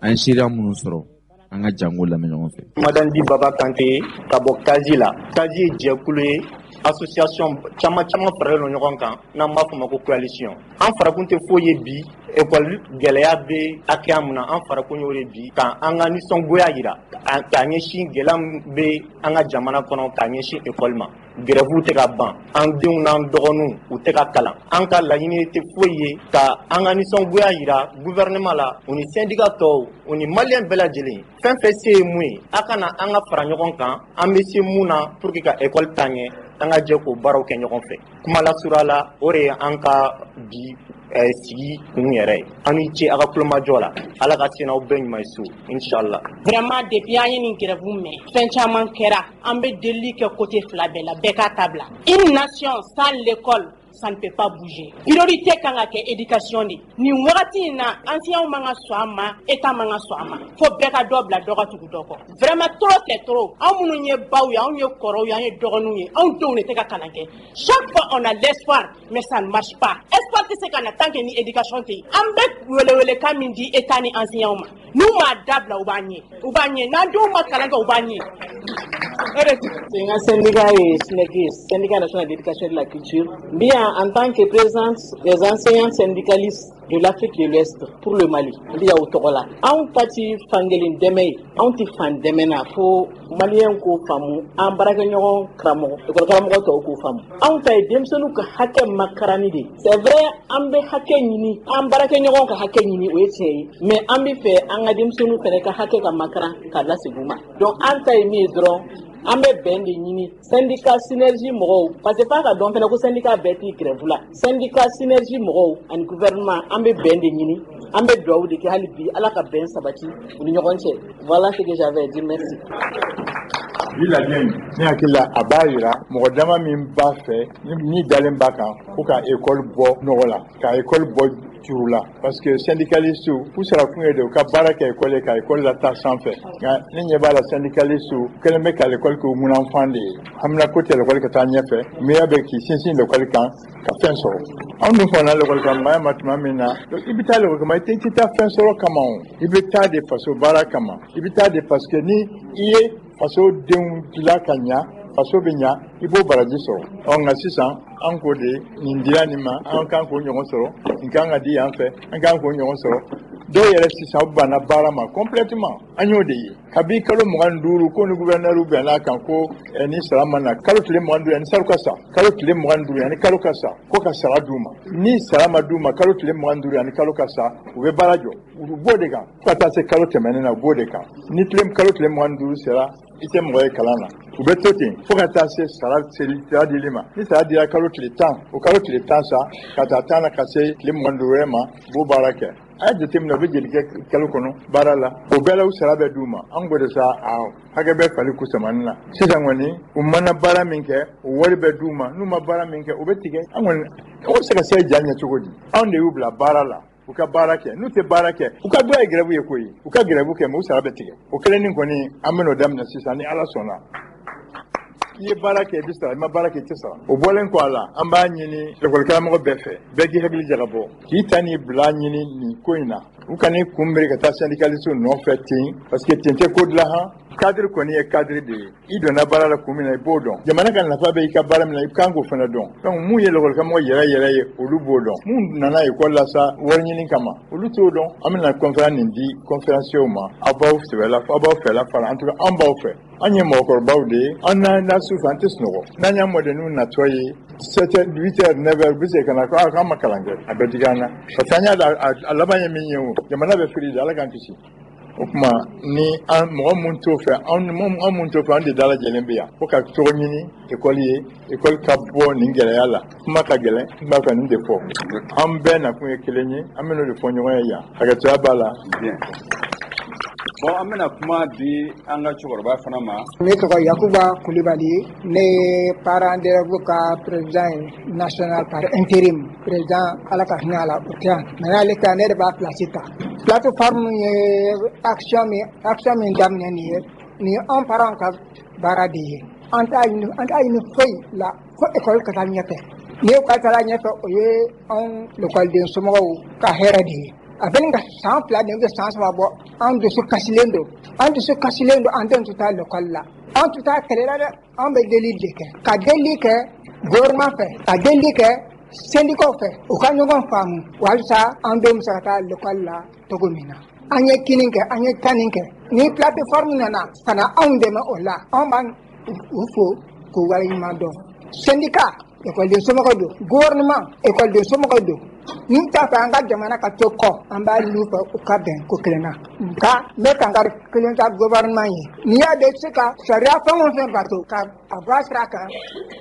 an ye seereya minnu sɔrɔ, an ka jango lamɛn ɲɔgɔn fɛ.
Madandi Baba Kante ka bɔ CASI la. CASI ye jɛkulu ye, association caman caman faralen don ɲɔgɔn kan, n'an b'a fɔ ma ko coalition. An farakun tɛ foyi ye bi, école gɛlɛya bɛ hakɛya mun na, an farakun y'o de bi ka an ka nisɔngoya yira k'a ɲɛsin gɛlɛya min bɛ an ka jamana kɔnɔ k'a ɲɛsin école ma. Grève tɛ ka ban, an denw n'an dɔgɔninw u tɛ ka kalan. An ka laɲini tɛ foyi ye ka an ka nisɔngoya yira gouvernement la, u ni syndicat tɔw, u ni maliyɛn bɛɛ lajɛlen. Fɛn fɛn se ye mun ye, a ka na an ka fara ɲɔgɔn kan, an bɛ se mun na pour que ka école taa ɲɛ, an ka jɛ k'o baaraw kɛ ɲɔgɔn fɛ. Kuma lasura la, o de ye an ka bi sigi kun yɛrɛ ye. An ni ce a ka kulomajɔ la. Ala ka se n'aw bɛɛ ɲuman ye so, inshallah.
Vraiment, depuis an ye nin grève mɛn, fɛn caman kɛra. An bɛ delili kɛ côté fila bɛɛ la, bɛɛ k'a ta bila. Une nation sans l'école, ça ne peut pas bouger. Priorité kan ka kɛ éducation de. Nin wagati in na, enseignants man ka sɔn a ma, état man ka sɔn a ma. Fo bɛɛ ka dɔ bila, dɔ ka tugu dɔ kɔ. Vraiment, trop c'est trop. Anw minnu ye baw ye, anw ye kɔrɔw ye, an ye dɔgɔninw ye, anw denw de tɛ ka kalan kɛ. Chaque fois on a l'espoir, mais ça ne marche pas. Espoir tɛ se ka na tant que ni éducation tɛ yen. An bɛ welewelekan min di état ni enseignants ma, n'u m'a dabila, u b'an ɲɛ, u b'an ɲɛ. N'an denw ma kalan kɛ, u b'an ɲɛ.
O de n ka syndicat ye SNEC ye, Syndicat national d'éducation et de la culture. N bi yan en tant que présidente des enseignants syndicalistes de l'Afrique de l'Ouest pour le Mali. N bi yan o tɔgɔ la. Anw ta ti fankelen dɛmɛ ye, anw ti fan dɛmɛ na fo maliyɛn k'o faamu, an baarakɛɲɔgɔn karamɔgɔ, école karamɔgɔ tɔw k'o faamu. Anw ta ye denmisɛnninw ka hakɛ makarani de. C'est vrai, an bɛ hakɛ ɲini, an baarakɛɲɔgɔn ka hakɛ ɲini, o ye tiɲɛ ye, mais an bɛ fɛ an ka denmisɛnninw fɛnɛ ka hakɛ ka makaran ka lasegin u ma. Donc an ta ye min ye dɔrɔn, an bɛ bɛn de ɲini syndicat Synergie mɔgɔw, parce que f'a ka dɔn fɛnɛ ko syndicat bɛɛ t'i grève la. Syndicat Synergie mɔgɔw ani gouvernement, an bɛ bɛn de ɲini, an bɛ dugawu de kɛ hali bi, Ala ka bɛn sabati u ni ɲɔgɔn cɛ. Voilà ce que j'avais à dire, merci.
Bi lajɛ in, ne hakili la, a b'a yira mɔgɔ dama min b'a fɛ ni dalen b'a kan ko ka école bɔ nɔgɔ la, ka école bɔ juru la, parce que syndicaliste u sara kun ye de u ka baara kɛ école ye, ka école lataa sanfɛ. Nka ne ɲɛ b'a la, syndicaliste kɛlen bɛ ka l'école kɛ u ŋunanfan de ye. Hamina ko tɛ l'école ka taa ɲɛfɛ, miiriya bɛ k'i sinsin l'école kan ka fɛn sɔrɔ. Anw dun fana l'école karamɔgɔya ma tuma min na, i bɛ taa l'école kama, i tɛ taa fɛn sɔrɔ kama o, i bɛ taa de faso baara kama, i bɛ taa de parce que ni i ye faso denw dilan ka ɲa, faso bɛ ɲa, i b'o baraji sɔrɔ. Ɔ nka sisan an ko de nin dira nin ma, an kan k'o ɲɔgɔn sɔrɔ, nin kan ka di yan fɛ, an kan k'o ɲɔgɔn sɔrɔ. Dɔw yɛrɛ sisan u banna baara ma complètement. An y'o de ye kabi kalo 25 ko ni gouverneur bɛnna kan ko ni sara ma na kalo tile 25, ani saro ka sa kalo tile 25, ani kalo ka sa, ko ka sara d'u ma. Ni sara ma d'u ma kalo tile 25 ani kalo ka sa, u bɛ baara jɔ. U b'o de kan fo ka taa se kalo tɛmɛnen na, u b'o de kan. Ni tile kalo tile 25 sera, i tɛ mɔgɔ ye kalan na. U bɛ to ten fo ka taa se sara seli sara dili ma. Ni sara dira kalo tile 10, o kalo tile 10 sa ka taa 10 na ka se tile 25 wɛrɛ ma, u b'o baara kɛ. A ye jateminɛ, u bɛ jeli kɛ kalo kɔnɔ baara la, o bɛɛ la u sara bɛ d'u ma. An ko de sa, a hakɛ bɛ fali kusamani na. Sisan kɔni, u mana baara min kɛ, o wari bɛ d'u ma. N'u ma baara min kɛ, o bɛ tigɛ. An kɔni o bɛ se ka se ja ɲɛ cogo di? Anw de y'u bila baara la, u ka baara kɛ. N'u tɛ baara kɛ, u ka dɔ ye grève ye koyi, u ka grève kɛ, mais u sara bɛ tigɛ. O kelen nin kɔni, an bɛn'o daminɛ sisan ni Ala sɔnna. I ye baara kɛ, i bɛ sara, i ma baara kɛ, i tɛ sara. O bɔlen kɔ a la, an b'a ɲini lakɔlikaramɔgɔ bɛɛ fɛ, bɛɛ k'i hakili jagabɔ k'i ta n'i bila ɲini nin ko in na. U kan'i kun biri ka taa syndicaliste nɔfɛ ten, parce que ten tɛ ko dilan. Han, cadre kɔni ye cadre de ye. I donna baara la kun min na, i b'o dɔn. Jamana ka nafa bɛ i ka baara min na, i kan k'o fana dɔn. Donc mun ye lakɔlikaramɔgɔ yɛrɛ yɛrɛ ye, olu b'o dɔn. Mun nana école la sa wari ɲini kama, olu t'o dɔn. An bɛna conférence nin di conférenciers ma. Aw b'aw sɛbɛla, aw b'aw fɛla fara. En tout cas, an b'aw fɛ. An ye mɔgɔkɔrɔbaw de ye, an n'an na su fɛ an tɛ sunɔgɔ. N'an y'a mɔdenninw natɔ ye 7 heures, 8 heures, 9 heures, u bɛ segin ka na ko k'an ma kalan kɛ, a bɛ digi an na, parce que an y'a dɔn a laban ye min ye. O jamana bɛ firi de, Ala k'an kisi. O tuma ni an mɔgɔ mun t'o fɛ, an mun t'o fɛ, an de dalajɛlen bɛ yan fo ka tɔgɔ ɲini ekɔli ye, ekɔli ka bɔ nin gɛlɛya la. Kuma ka gɛlɛn, n b'a fɛ nin de fɔ. An bɛɛ nakun ye kelen ye, an bɛn'o de fɔ ɲɔgɔn ye yan. Hakɛtoya b'a la.
Bon, an bɛna kuma di an ka cɛkɔrɔba fana ma.
Ne tɔgɔ Yakuba Kulibali ye. Ne ye parent d'élève ka président ye, national par intérim. Président, Ala ka hinɛ a la, o tɛ yan, mais n'ale tɛ yan, ne de b'a place ta. Plateforme ye action min daminɛ nin ye, nin ye anw parents ka baara de ye. An t'a ɲini foyi la fo école ka taa ɲɛfɛ. Ni école taara ɲɛfɛ, o ye anw lekɔliden somɔgɔw ka hɛrɛ de ye. A bɛ ka san 2 de bɛ san 3 bɔ, an dusu kasilen don, an dusu kasilen don. An denw tɛ taa lekɔli la, an tɛ taa kɛlɛ la dɛ. An bɛ deli de kɛ, ka deli kɛ gouvernement fɛ, ka deli kɛ syndicats fɛ, u ka ɲɔgɔn faamu walasa an denw bɛ se ka taa lekɔli la cogo min na. An ye kini kɛ, an ye tanni kɛ. Ni plateforme nana ka na anw dɛmɛ o la, anw b'an u fo k'u waleɲuman dɔn. Syndicat, ekɔliden somɔgɔw don. Gouvernement, ekɔliden somɔgɔw don. Ni t'a fɛ an ka jamana ka to kɔ, an b'a ɲini u fɛ u ka bɛn ko kelen na. Nka n bɛ kankari kelen ta gouvernement ye: n'i y'a dɔn i tɛ se ka sariya fɛn o fɛn bato ka a bɔ a sira kan,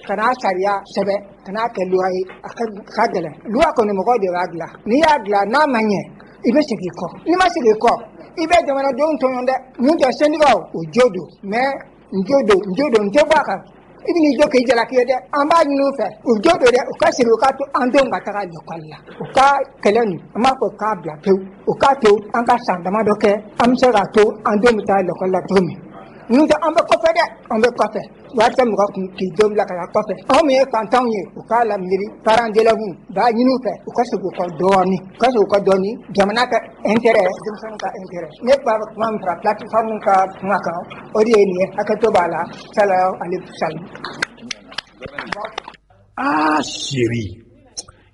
ka n'a sariya sɛbɛn ka n'a kɛ loi ye, a ka gɛlɛn. Loi kɔni, mɔgɔw de b'a dilan. N'i y'a dilan n'a ma ɲɛ, i bɛ segin i kɔ. N'i ma segin i kɔ, i bɛ jamanadenw tɔɲɔ dɛ. Mun tɛ, syndicat o jo don, mais n jo don, n jo don, n tɛ bɔ a kan. I bɛ n'i jɔ k'i jalaki ye dɛ. An b'a ɲini u fɛ, u jo don dɛ, u ka segin, u ka to an denw ka taga lekɔli la. U ka kɛlɛ nin, an b'a fɔ k'a bila pewu, u k'a to an ka san damadɔ kɛ, an bɛ se k'a to an denw bɛ taa lekɔli la cogo min. N'o tɛ, an bɛ kɔfɛ dɛ, an bɛ kɔfɛ. Waati mɔgɔ kun k'i denw bila ka taa kɔfɛ, anw min ye fantanw ye, u k'a lamiiri. Parents d'élèves b'a ɲini u fɛ, u ka segin u kɔ dɔɔni, u ka segin u kɔ dɔɔni, jamana ka intérêt, denmisɛnninw ka intérêt. Ne b'a kuma min fara plateforme ka kuma kan, o de ye nin ye. Hakɛto b'a la. Salaya ale sali.
Ah chérie,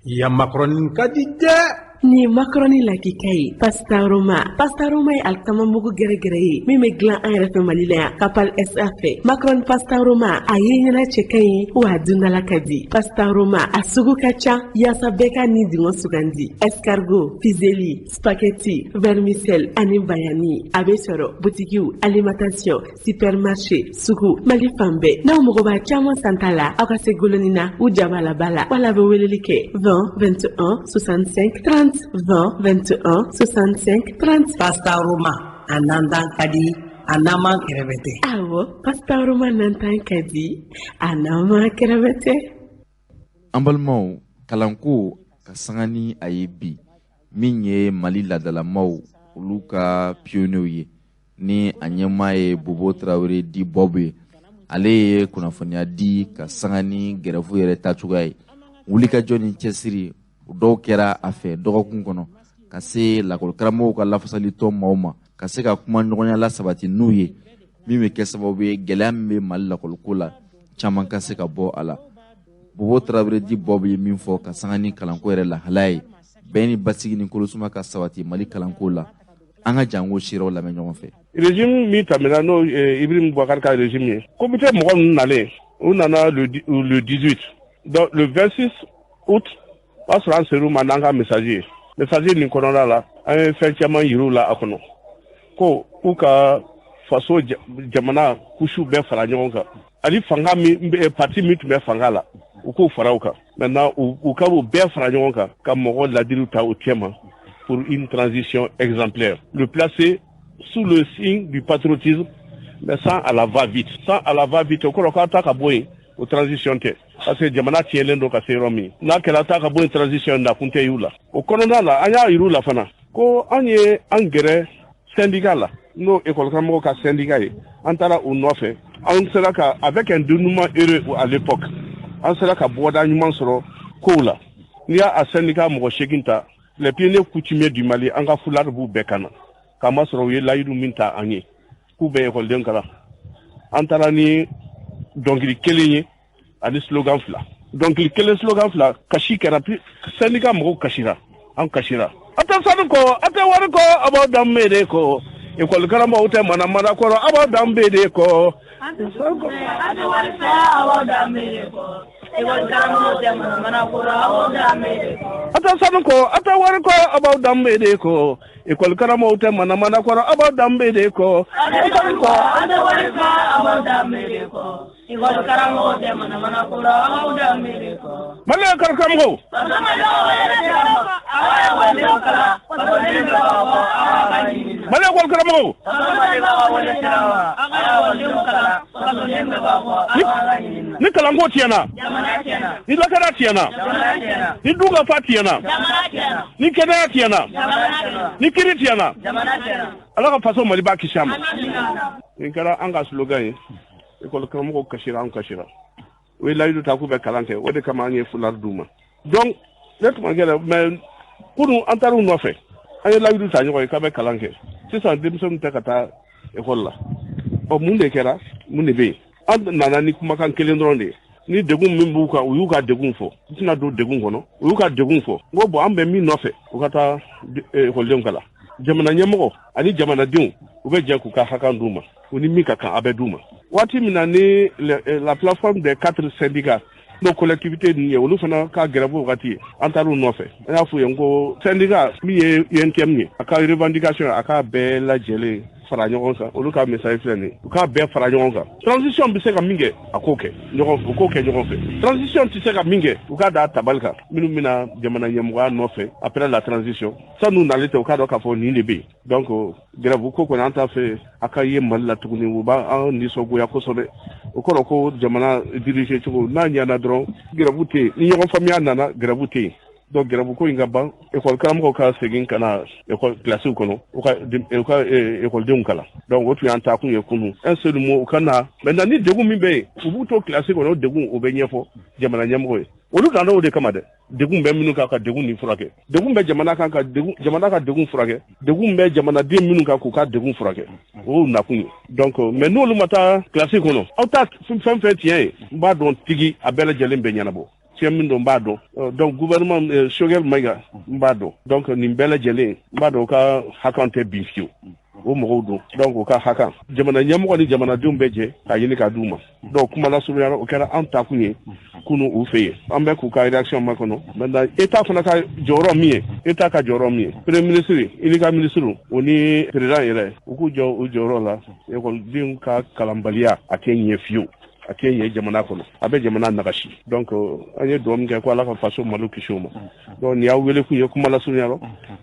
ya macaroni ka di dɛ.
Nin ye macaroni lakika ye, Pasta Roma. Pasta Roma ye alikama mugu gɛrɛgɛrɛ ye min bɛ dilan an yɛrɛ fɛ Mali la yan, Kapal SA fɛ. Macaroni Pasta Roma, a ye ɲɛna cɛ ka ɲi wa a dundala ka di. Pasta Roma a sugu ka ca yaasa bɛɛ ka nin dingɔ sugandi: escargot, fusilli, spaghetti, vermicelle ani bayani. A bɛ sɔrɔ butikiw, alimentation, supermarché, sugu, Mali fan bɛɛ. N'aw mago b'a caman santa la, aw ka se golonina u jabalaba la, wala bɛ weleli kɛ 20 21 65 30, 20 21 65 30.
Pasta Roma, a nantan ka di, a naman kɛrɛfɛ tɛ.
Awɔ, Pasta Roma nantan ka di, a naman kɛrɛfɛ tɛ.
An balimaw, kalanko ka sanga ni a ye bi, min ye Mali ladalamaw olu ka pionniers ye, ni a ɲɛmaa ye Bobo Tarawele di Bob ye, ale ye kunnafoniya di ka sanga ni grève yɛrɛ taacogoya ye. Wulikajɔ ni cɛsiri o dɔw kɛra a fɛ dɔgɔkun kɔnɔ ka se lakɔlikaramɔgɔw ka lafasalitɔn maaw ma, ka se ka kuma ɲɔgɔnya la sabati n'u ye, min bɛ kɛ sababu ye gɛlɛya min bɛ Mali lakɔliko la, caman ka se ka bɔ a la. Bobo Tarawele di Bob ye min fɔ ka sanga ni kalanko yɛrɛ lahalaya ye, bɛn ni basigi ni kolosuma ka sabati Mali kalanko la, an ka janko seerew lamɛn ɲɔgɔn fɛ.
Régime min tɛmɛna, n'o Ibrahim Boubacar ka régime ye, comité mɔgɔ ninnu nalen, u nana le 18, donc le 26 août, o y'a sɔrɔ an ser'u ma n'an ka message ye. Message nin kɔnɔna la, an ye fɛn caman yir'u la a kɔnɔ, ko k'u ka faso jamana couches bɛɛ fara ɲɔgɔn kan, ani fanga min, parti min tun bɛ fanga la, u k'o fara u kan. Maintenant, u ka u bɛɛ fara ɲɔgɔn kan ka mɔgɔ ladiriw ta u cɛ ma pour une transition exemplaire, le placer sous le signe du patriotisme, mais sans à la va-vite, sans à la va-vite. O kɔrɔ k'a ta ka bɔ yen, o transition tɛ, parce que jamana tiɲɛlen don ka se yɔrɔ min n'a kɛra ta ka bɔ yen, transition nakun tɛ y'u la. O kɔnɔna la, an y'a yir'u la fana ko an ye an gɛrɛ syndicat la, n'o école karamɔgɔw ka syndicat ye. An taara u nɔfɛ, an sera ka, avec un dénouement heureux à l'époque, an sera ka bɔda ɲuman sɔrɔ kow la. N'i y'a syndicat mɔgɔ 8 ta, les pionniers coutumiers du Mali, an ka foulard b'u bɛɛ kan na, k'a masɔrɔ u ye layidu min ta an ye k'u bɛ ekɔliden kalan. An taara ni dɔnkili kelen ye ani slogan fila, dɔnkili kelen, slogan fila. Kasi kɛra, syndicat mɔgɔw kasira, an kasira. A tɛ sanu kɔ, a tɛ wari kɔ, a b'aw danbe de kɔ. Ekɔli karamɔgɔw tɛ manamana kɔrɔ, a b'aw danbe de kɔ.
An tɛ wari fɛ, a b'aw danbe de kɔ. Ekɔli karamɔgɔw tɛ manamana kɔrɔ, a b'aw danbe de kɔ.
A tɛ sanu kɔ, a tɛ wari kɔ, a b'aw danbe de kɔ. Ekɔli karamɔgɔw tɛ manamana kɔrɔ, a b'aw danbe de kɔ.
An tɛ sanu kɔ, an tɛ wari fɛ, a b'aw danbe de kɔ. Ekɔli karamɔgɔw tɛ manamana kɔrɔ, a b'aw danbe de kɔ.
Mali ekɔli karamɔgɔw.
Faso ma dɔw yɛrɛ tɛ, a
Mali école karamɔgɔw, ni kalanko tiɲɛna, ni lakana tiɲɛna, ni dunkafa tiɲɛna, ni kɛnɛya tiɲɛna, ni kiri tiɲɛna, Ala ka faso Mali b'a kisi a ma. Nin kɛra an ka slogan ye. École karamɔgɔw kasira, an kasira. U ye layidu ta k'u bɛ kalan kɛ, o de kama an ye foulard d'u ma. Donc ne tun ma kɛ dɛ, mais kunun an taar'u nɔfɛ, an ye layidu ta ɲɔgɔn ye k'a bɛ kalan kɛ. Sisan denmisɛnninw tɛ ka taa école la. Ɔ, mun de kɛra? Mun de bɛ yen? An nana ni kumakan kelen dɔrɔn de ye. Ni degun min b'u kan, u y'u ka degun fɔ. N tɛna don degun kɔnɔ, u y'u ka degun fɔ. N ko bon, an bɛ min nɔfɛ, u ka taa ekɔlidenw kalan. Jamana ɲɛmɔgɔ ani jamanadenw, u bɛ jɛ k'u ka hakan d'u ma. U ni min ka kan, a bɛ d'u ma. Waati min na ni la plateforme des 4 syndicats, n'o collectivité ninnu ye, olu fana ka grève wagati, an taar'u nɔfɛ. An y'a f'u ye, n ko syndicat min ye UNTM ye, a ka revendication, a k'a bɛɛ lajɛlen fara ɲɔgɔn kan. Olu ka message filɛ nin ye, u k'a bɛɛ fara ɲɔgɔn kan. Transition bɛ se ka min kɛ, a k'o kɛ ɲɔgɔn, u k'o kɛ ɲɔgɔn fɛ. Transition tɛ se ka min kɛ, u k'a da tabali kan. Minnu bɛna jamana ɲɛmɔgɔya nɔfɛ après la transition, san'u nalen tɛ, u k'a dɔn k'a fɔ nin de bɛ yen. Donc grève ko kɔni, an t'a fɛ a ka ye Mali la tuguni. U b'an nisɔngoya kosɛbɛ. O kɔrɔ ko jamana diriger cogo n'a ɲɛna dɔrɔn, grève tɛ yen. Ni ɲɔgɔn faamuya nana, grève tɛ yen. Donc grève ko in ka ban, école karamɔgɔw ka segin ka na école classe kɔnɔ, u ka écoledenw kalan. Donc o tun y'an taakun ye kunun. Un seul mot, u ka na. Maintenant, ni degun min bɛ yen, u b'u to classe kɔnɔ, o degun o bɛ ɲɛfɔ jamana ɲɛmɔgɔ ye. Olu nana o de kama dɛ. Degun bɛ minnu kan, ka degun nin furakɛ. Degun bɛ jamana kan, ka degun jamana ka degun furakɛ. Degun bɛ jamanaden minnu kan, k'u ka degun furakɛ. O y'u nakun ye. Donc mais n'olu ma taa classe kɔnɔ, aw ta fɛn fɛn tiɲɛ ye, n b'a dɔn tigi, a bɛɛ lajɛlen bɛ ɲɛnabɔ. Tiɲɛ min don, n b'a dɔn. Donc gouvernement Choguel Maïga, n b'a dɔn. Donc nin bɛɛ lajɛlen, n b'a dɔn, u ka hakan tɛ bin fiyewu. O mɔgɔw don. Donc u ka hakan, jamana ɲɛmɔgɔ ni jamanadenw bɛɛ jɛ k'a ɲini k'a d'u ma. Donc kuma lasurunya, o kɛra an takun ye kunun u fɛ yen. An bɛ k'u ka réaction makɔnɔ. Maintenant, état fana ka jɔyɔrɔ min ye, état ka jɔyɔrɔ min ye, premier ministre i n'i ka ministre, o ni président yɛrɛ, u k'u jɔ u jɔyɔrɔ la. Ekɔlidenw ka kalanbaliya, a tɛ ɲɛ fiyewu, a tɛ ɲɛ jamana kɔnɔ, a bɛ jamana nagasi. Donc an ye dugawu min kɛ ko Ala ka faso Mali kisi o ma. Donc nin y'aw wele kun ye kuma lasurunya rɔ,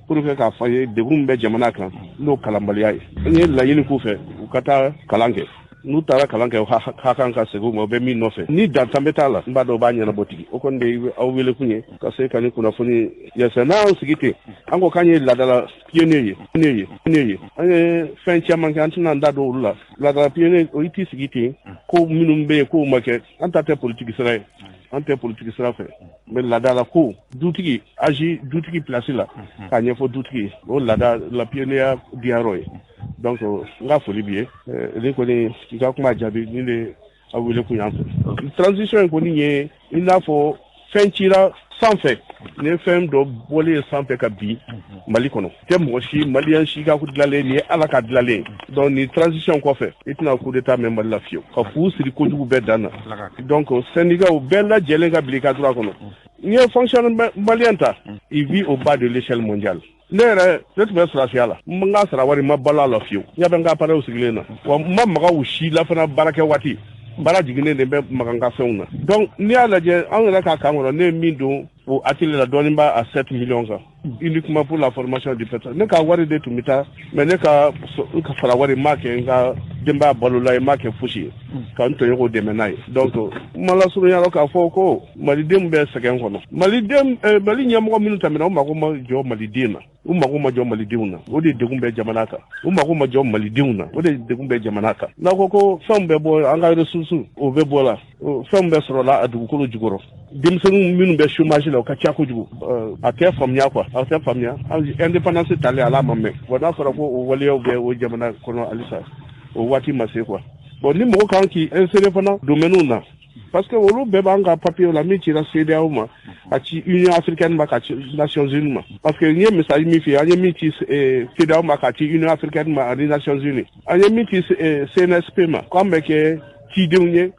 pour que k'a fɔ an ye degun min bɛ jamana kan, n'o kalanbaliya ye. An ye laɲini k'u fɛ, u ka taa kalan kɛ. N'u taara kalan kɛ, u ka kan ka segin u ma. U bɛ min nɔfɛ, ni dantan bɛ t'a la, n b'a dɔn u b'a ɲɛnabɔ tigi. O kɔni de ye aw wele kun ye, ka se ka ni kunnafoni yɛsɛ. N'an sigi ten, an ko k'an ye laadala pionnier ye, ne ye, ne ye. An ye fɛn caman kɛ, an tɛna an da don olu la. Laadala pionnier, o i t'i sigi ten ko minnu bɛ yen k'o ma kɛ. An ta tɛ politiki sira ye, an tɛ politiki sira fɛ, mais laadala ko dutigi agi dutigi place la k'a ɲɛfɔ dutigi ye, o laada la pionnier diyarɔ ye. Donc n ka foli b'i ye. Ni kɔni i ka kuma jaabi, ni de aw wele kun y'an fɛ. Transition in kɔni ye i n'a fɔ fɛn cira sanfɛ, ni ye fɛn dɔ bɔlen ye sanfɛ ka bin Mali kɔnɔ, tɛ mɔgɔ si, maliyɛn si ka dilanlen nin ye, Ala ka dilanlen. Donc nin transition kɔfɛ, i tɛna coup d'état mɛn Mali la fiyewu, ka fu siri kojugu bɛɛ dan na. Donc syndicat bɛɛ lajɛlen ka bila i ka droit kɔnɔ. N'i ye fonctionnaire malien ta, il vit au bas de l'échelle mondiale. Ne yɛrɛ, ne tun bɛ sɔrɔdasiya la, n ka sara wari ma balo a la fiyewu. N ɲɛ bɛ n ka appareil sigilen na wa, n ma maga u si la fana. Baarakɛ waati, baara jiginnen de bɛ maga n ka fɛnw na. Donc n'i y'a lajɛ, anw yɛrɛ ka kan kɔnɔ, ne ye min don o atelier la, dɔɔnin b'a a 7 millions kan, uniquement pour la formation du personnel. Ne ka wari de tun bɛ taa, mais ne ka n ka fara wari n m'a kɛ n ka denbaya balola ye, n m'a kɛ fosi ye ka n tɔɲɔgɔnw dɛmɛ n'a ye. Donc kuma lasurunya la, k'a fɔ ko malidenw bɛ sɛgɛn kɔnɔ, maliden, Mali ɲɛmɔgɔ minnu tɛmɛna, u mago ma jɔ maliden na, u mago ma jɔ malidenw na. O de degun bɛ jamana kan. U mago ma jɔ malidenw na, o de degun bɛ jamana kan. N'a ko ko fɛnw bɛ bɔ an ka ressources, o bɛ bɔ la, fɛnw bɛ sɔrɔ la a dugukolo jukɔrɔ. Denmisɛnninw minnu bɛ chômage la, o ka ca kojugu. A tɛ faamuya quoi, a tɛ faamuya. Indépendance talen, ala ma mɛn wa, n'a fɔra ko o waleyaw bɛ o jamana kɔnɔ halisa, o waati ma se quoi. Bon, ni mɔgɔ kan k'i insérer fana domaine na, parce que olu bɛɛ b'an ka papier la min cira CEDEAO ma, ka ci Union africaine ma, ka ci Nations Unies ma. Parce que n ye misali min f'i ye, an ye min ci CEDEAO ma, ka ci Union africaine ma ani Nations Unies, an ye min ci CNSP ma, k'an bɛ kɛ cidenw ye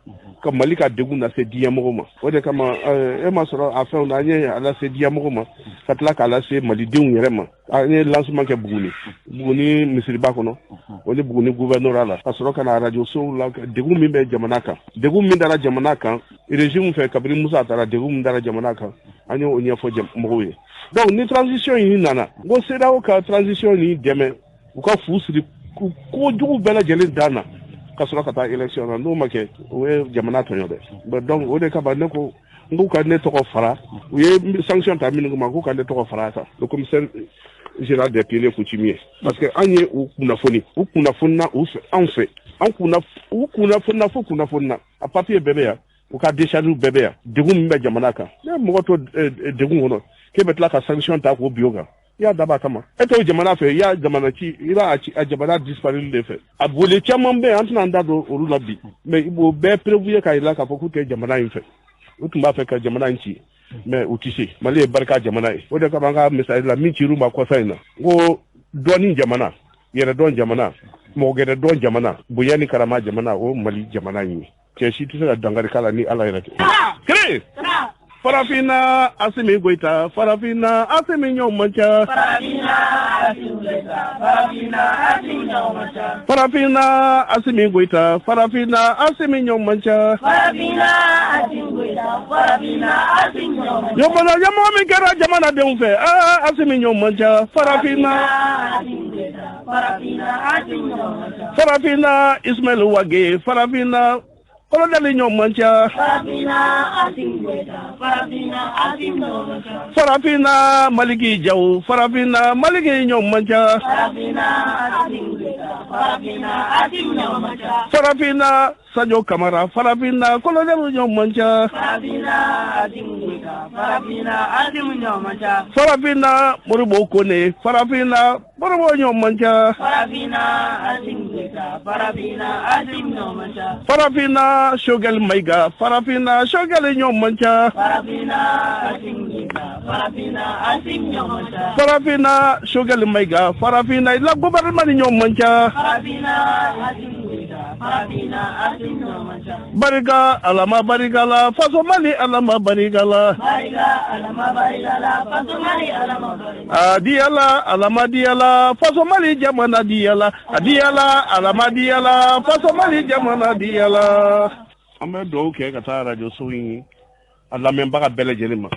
ka Mali ka degun lase diɲɛmɔgɔ ma. O de kama e ma sɔrɔ a fɛnw na, an ye a lase diɲɛmɔgɔ ma, ka tila k'a lase malidenw yɛrɛ ma. An ye lancement kɛ Buguni, Buguni misiriba kɔnɔ, o ni Buguni gouvernorat la, ka sɔrɔ ka na radio sow la. Degun min bɛ jamana kan, degun min dara jamana kan régime fɛ kabini Musa taara, degun min dara jamana kan, an y'o ɲɛfɔ mɔgɔw ye. Donc ni transition in nana, n ko CEDEAO ka transition nin dɛmɛ, u ka fu siri kojugu bɛɛ lajɛlen dan na ka sɔrɔ ka taa élection na. N'o ma kɛ, o ye jamana tɔɲɔ dɛ. Donc o de kama ne ko n k'u ka ne tɔgɔ fara, u ye sanction ta minnu kama, k'u ka ne tɔgɔ fara a kan, le commissaire général des pionniers coutumiers, parce que an ye u kunnafoni, u kunnafonina u fɛ, anw fɛ, an kunna u kunnafonina fo kunnafonina, a papier bɛɛ bɛ yan, u ka décharge bɛɛ bɛ yan, degun min bɛ jamana kan. Ne mɔgɔ to degun kɔnɔ k'e bɛ tila ka sanction ta k'o bin o kan, i y'a dab'a kama. E t'o jamana fɛ, i y'a jamana ci, i b'a a jamana disparu de fɛ. A boli caman bɛ yen, an tɛna an da don olu la bi, mais i b'o bɛɛ prévu k'a yira k'a fɔ k'u tɛ jamana in fɛ, u tun b'a fɛ ka jamana in ci, mais u tɛ se. Mali ye barika jamana ye. O de kama an ka misali la min cir'u ma kɔsa in na, n ko dɔnni jamana, yɛrɛdɔn jamana, mɔgɔgɛrɛdɔn jamana, bonya ni karama jamana, o Mali jamana in ye. Cɛ si tɛ se ka dankari k'a la ni Ala yɛrɛ tɛ. Kelen. Farafinna Asimi Goyita, Farafinna Asimi ɲɔgɔn man ca.
Farafinna Asimi Goyita, Farafinna Asimi ɲɔgɔn man ca.
Farafinna Asimi Goyita, Farafinna Asimi ɲɔgɔn man ca.
Farafinna Asimi Goyita, Farafinna Asimi ɲɔgɔn man ca.
Ɲɔgɔn ɲɛmɔgɔ min kɛra jamanadenw fɛ, aa Asimi ɲɔgɔn man ca. Farafinna
Asimi Goyita, Farafinna Asimi ɲɔgɔn man ca.
Farafinna Ismaël Wagué, Farafinna Kolonɛli ɲɔgɔn man ca.
Farafinna Asimi Goyita, Farafinna Asimi ɲɔgɔn man ca.
Farafinna Maliki Jaw, Farafinna Maliki ɲɔgɔn man ca.
Farafinna Asimi Goyita, Farafinna Asimi ɲɔgɔn man ca.
Farafinna Sadio Kamara, Farafinna Kolonɛli ɲɔgɔn man ca.
Farafinna Asimi Goyita, Farafinna Asimi ɲɔgɔn man ca.
Farafinna Modibo Kone, Farafinna Modibo ɲɔgɔn man ca.
Farafinna Asimi Goyita, Farafinna Asimi ɲɔgɔn man ca.
Farafinna Choguel Maïga, Farafinna Choguel ɲɔgɔn man ca.
Farafinna Asimi Goyita, Farafinna Asimi ɲɔgɔn man ca.
Farafinna Choguel Maïga, Farafinna la gouvernement ɲɔgɔn man ca.
Farafinna Asimi Goyita, Farafinna Asimi ɲɔgɔn man ca.
Barika Ala ma barika la, faso Mali Ala ma barika la.
Barika Ala ma barika la, faso Mali Ala ma barika la.
A diyala Ala ma diyala, faso Mali jamana diyala. A diyala Ala ma diyala, faso Mali jamana diyala. An bɛ dugawu kɛ ka taa radio so in a lamɛnbaga bɛɛ lajɛlen ma,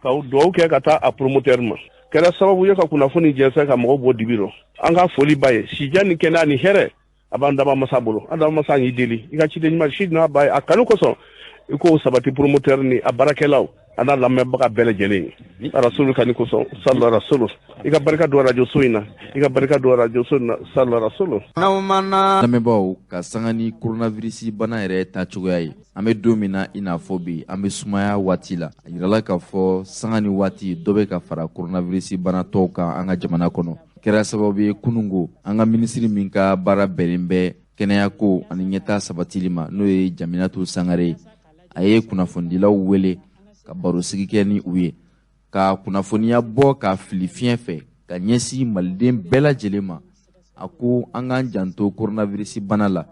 ka dugawu kɛ ka taa a promoteur ma, kɛra sababu ye ka kunnafoni jɛnsɛn ka mɔgɔw bɔ dibi rɔ. An ka foli b'a ye, sijan ni kɛnɛya ni hɛrɛ a b'an daba masa bolo. An daba masa y'i deli i ka ciden ɲuman si n'a ba ye a kanu kosɔn, i k'o sabati promoteur ni a baarakɛlaw a n'a lamɛnbaga bɛɛ lajɛlen ye. Rasulu kanu kosɔn, sala rasulu, i ka barika don radio so in na, i ka barika don radio so in na, sala rasulu.
Lamɛnbaaw, ka sanga ni coronavirus bana yɛrɛ ta cogoya ye, an bɛ don min na i n'a fɔ bi, an bɛ sumaya waati la. A yirala k'a fɔ sanga ni waati dɔ bɛ ka fara coronavirus bana tɔw kan an ka jamana kɔnɔ. Kɛra sababu ye kunungo an ka minisiri min ka baara bɛnnen bɛ kɛnɛyako ani ɲɛtaa sabatili ma, n'o ye Jaminatu Sangare ye, a ye kunnafonidilaw wele ka barosigi kɛ ni u ye, ka kunnafoniya bɔ ka fili fiɲɛ fɛ ka ɲɛsin maliden bɛɛ lajɛlen ma. A ko an k'an janto coronavirus bana la,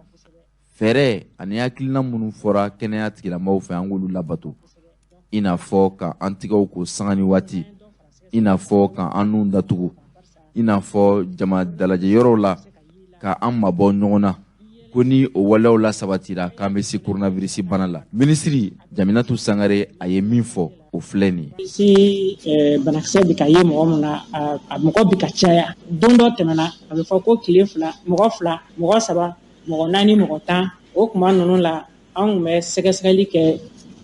fɛɛrɛ ani hakilina minnu fɔra kɛnɛya tigilamɔgɔw fɛ, an k'olu labato, i n'a fɔ ka an tigɛw ko sanga ni waati, i n'a fɔ ka an nun datugu, i n'a fɔ jama dalajɛ yɔrɔw la ka an mabɔ ɲɔgɔn na. Ko ni o waleyaw la sabatira, k'an bɛ se coronavirus bana la. Minisiri Jaminatu Sangare a ye min fɔ, o filɛ nin ye.
Si banakisɛ bɛ ka ye mɔgɔ min na, a mɔgɔ bɛ ka caya. Don dɔ tɛmɛna, a bɛ fɔ ko tile 2, mɔgɔ 2, mɔgɔ 3, mɔgɔ 4, mɔgɔ 10. O tuma ninnu la, an tun bɛ sɛgɛsɛgɛli kɛ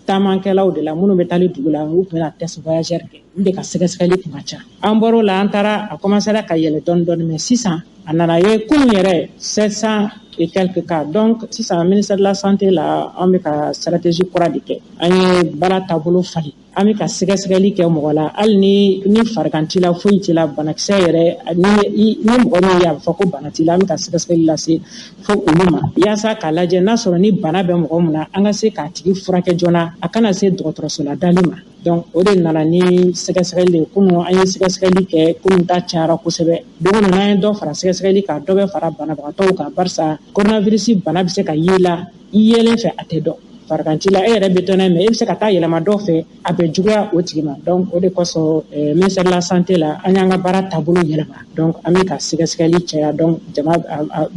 taamakɛlaw de la minnu bɛ taali dugu la, u tun bɛna test voyageur kɛ, olu de ka sɛgɛsɛgɛli tun ka ca. An bɔr'o la, an taara, a commencera ka yɛlɛ dɔɔni dɔɔni, mais sisan a nana ye kunun yɛrɛ 700 et quelques cas. Donc sisan ministère de la santé la, an bɛ ka stratégie kura de kɛ. An ye baara taabolo falen, an bɛ ka sɛgɛsɛgɛli kɛ mɔgɔ la, hali ni farigan t'i la, foyi t'i la, banakisɛ yɛrɛ ni mɔgɔ min ye a bɛ fɔ ko bana t'i la, an bɛ ka sɛgɛsɛgɛli lase fo olu ma, yaasa k'a lajɛ n'a sɔrɔ ni bana bɛ mɔgɔ min na, an ka se k'a tigi furakɛ joona, a kana se dɔgɔtɔrɔso la dali ma. Donc o de nana ni sɛgɛsɛgɛli ye. Kunun an ye sɛgɛsɛgɛli kɛ, kunun ta cayara kosɛbɛ. Don o don n'an ye dɔ fara sɛgɛsɛgɛli kan, dɔ bɛ fara banabagatɔw kan, barisa coronavirus bana bɛ se ka y'i la, i yelen fɛ a tɛ dɔn. Farigan t'i la, e yɛrɛ bɛ dɔn n'a ye, mais e bɛ se ka taa yɛlɛma dɔ fɛ, a bɛ juguya o tigi ma. Donc o de kosɔn ministère de la santé la, an y'an ka baara taabolo yɛlɛma. Donc an bɛ ka sɛgɛsɛgɛli caya, donc jama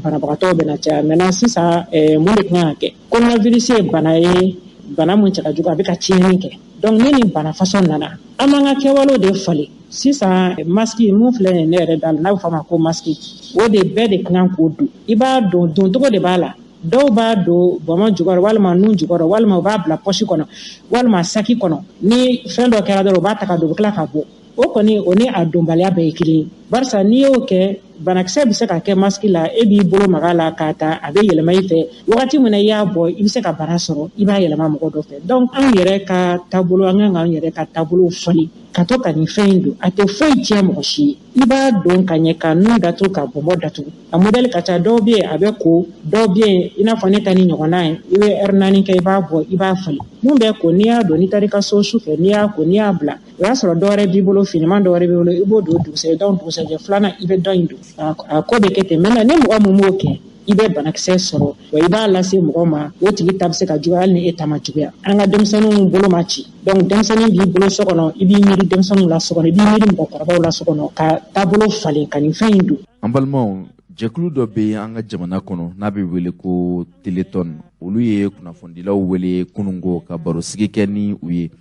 banabagatɔw bɛna caya. Maintenant sisan mun de kan ka kɛ? Coronavirus ye bana ye, bana mun cɛ ka jugu, a bɛ ka tiɲɛni kɛ. Donc ni nin bana fasɔn nana, An b'an ka kɛwalew de falen. Sisan masque mun filɛ nin ne yɛrɛ da la, n'a bɛ fɔ a ma ko masque, o de bɛɛ de kan k'o don. I b'a don, doncogo de b'a la. Dɔw b'a don bɔnbɔn jukɔrɔ walima nun jukɔrɔ, walima u b'a bila pɔsi kɔnɔ walima saki kɔnɔ. Ni fɛn dɔ kɛra dɔrɔn, u b'a ta ka don, u bɛ tila ka bɔ. O kɔni, o ni a donbaliya bɛɛ ye kelen ye, barisa n'i y'o kɛ, banakisɛ bɛ se ka kɛ masque la. E b'i bolo maga la k'a ta, a bɛ yɛlɛma i fɛ. Wagati min na i y'a bɔ, i bɛ se ka bana sɔrɔ, i b'a yɛlɛma mɔgɔ dɔ fɛ. Donc anw yɛrɛ ka taabolo, an kan k'an yɛrɛ ka taabolo falen ka to ka nin fɛn in don. A tɛ foyi tiɲɛ mɔgɔ si ye. I b'a don ka ɲɛ, ka nun datugu, ka bɔnbɔn datugu. A modèle ka ca. Dɔw bɛ yen, a bɛ ko. Dɔw bɛ yen, i n'a fɔ ne ta ni ɲɔgɔnna ye, i bɛ heure 4 kɛ, i b'a bɔ, i b'a falen. Mun bɛ ko, n'i y'a don, n'i taara i ka so su fɛ, n'i y'a ko, n'i y'a bila, o y'a sɔrɔ dɔ wɛrɛ b'i bolo, finiman dɔ wɛrɛ b'i bolo, i b'o don dugusɛjɛ. Donc dugusɛjɛ filanan, i bɛ dɔ in don. A ko bɛ kɛ ten. Maintenant, ni mɔgɔ mun m'o kɛ, i bɛ banakisɛ sɔrɔ wa, i b'a lase mɔgɔ ma, o tigi ta bɛ se ka juguya hali ni e ta ma juguya. An ka denmisɛnninw bolo ma ci. Donc denmisɛnnin b'i bolo so kɔnɔ, i b'i miiri denmisɛnninw la so kɔnɔ, i b'i miiri mɔgɔkɔrɔbaw la so kɔnɔ, ka taabolo falen ka nin fɛn in don.
An balimaw, jɛkulu dɔ bɛ an ka jamana kɔnɔ n'a bɛ wele ko Téléthon. Olu ye kunnafonidilaw wele kununko ka barosigi kɛ ni u ye.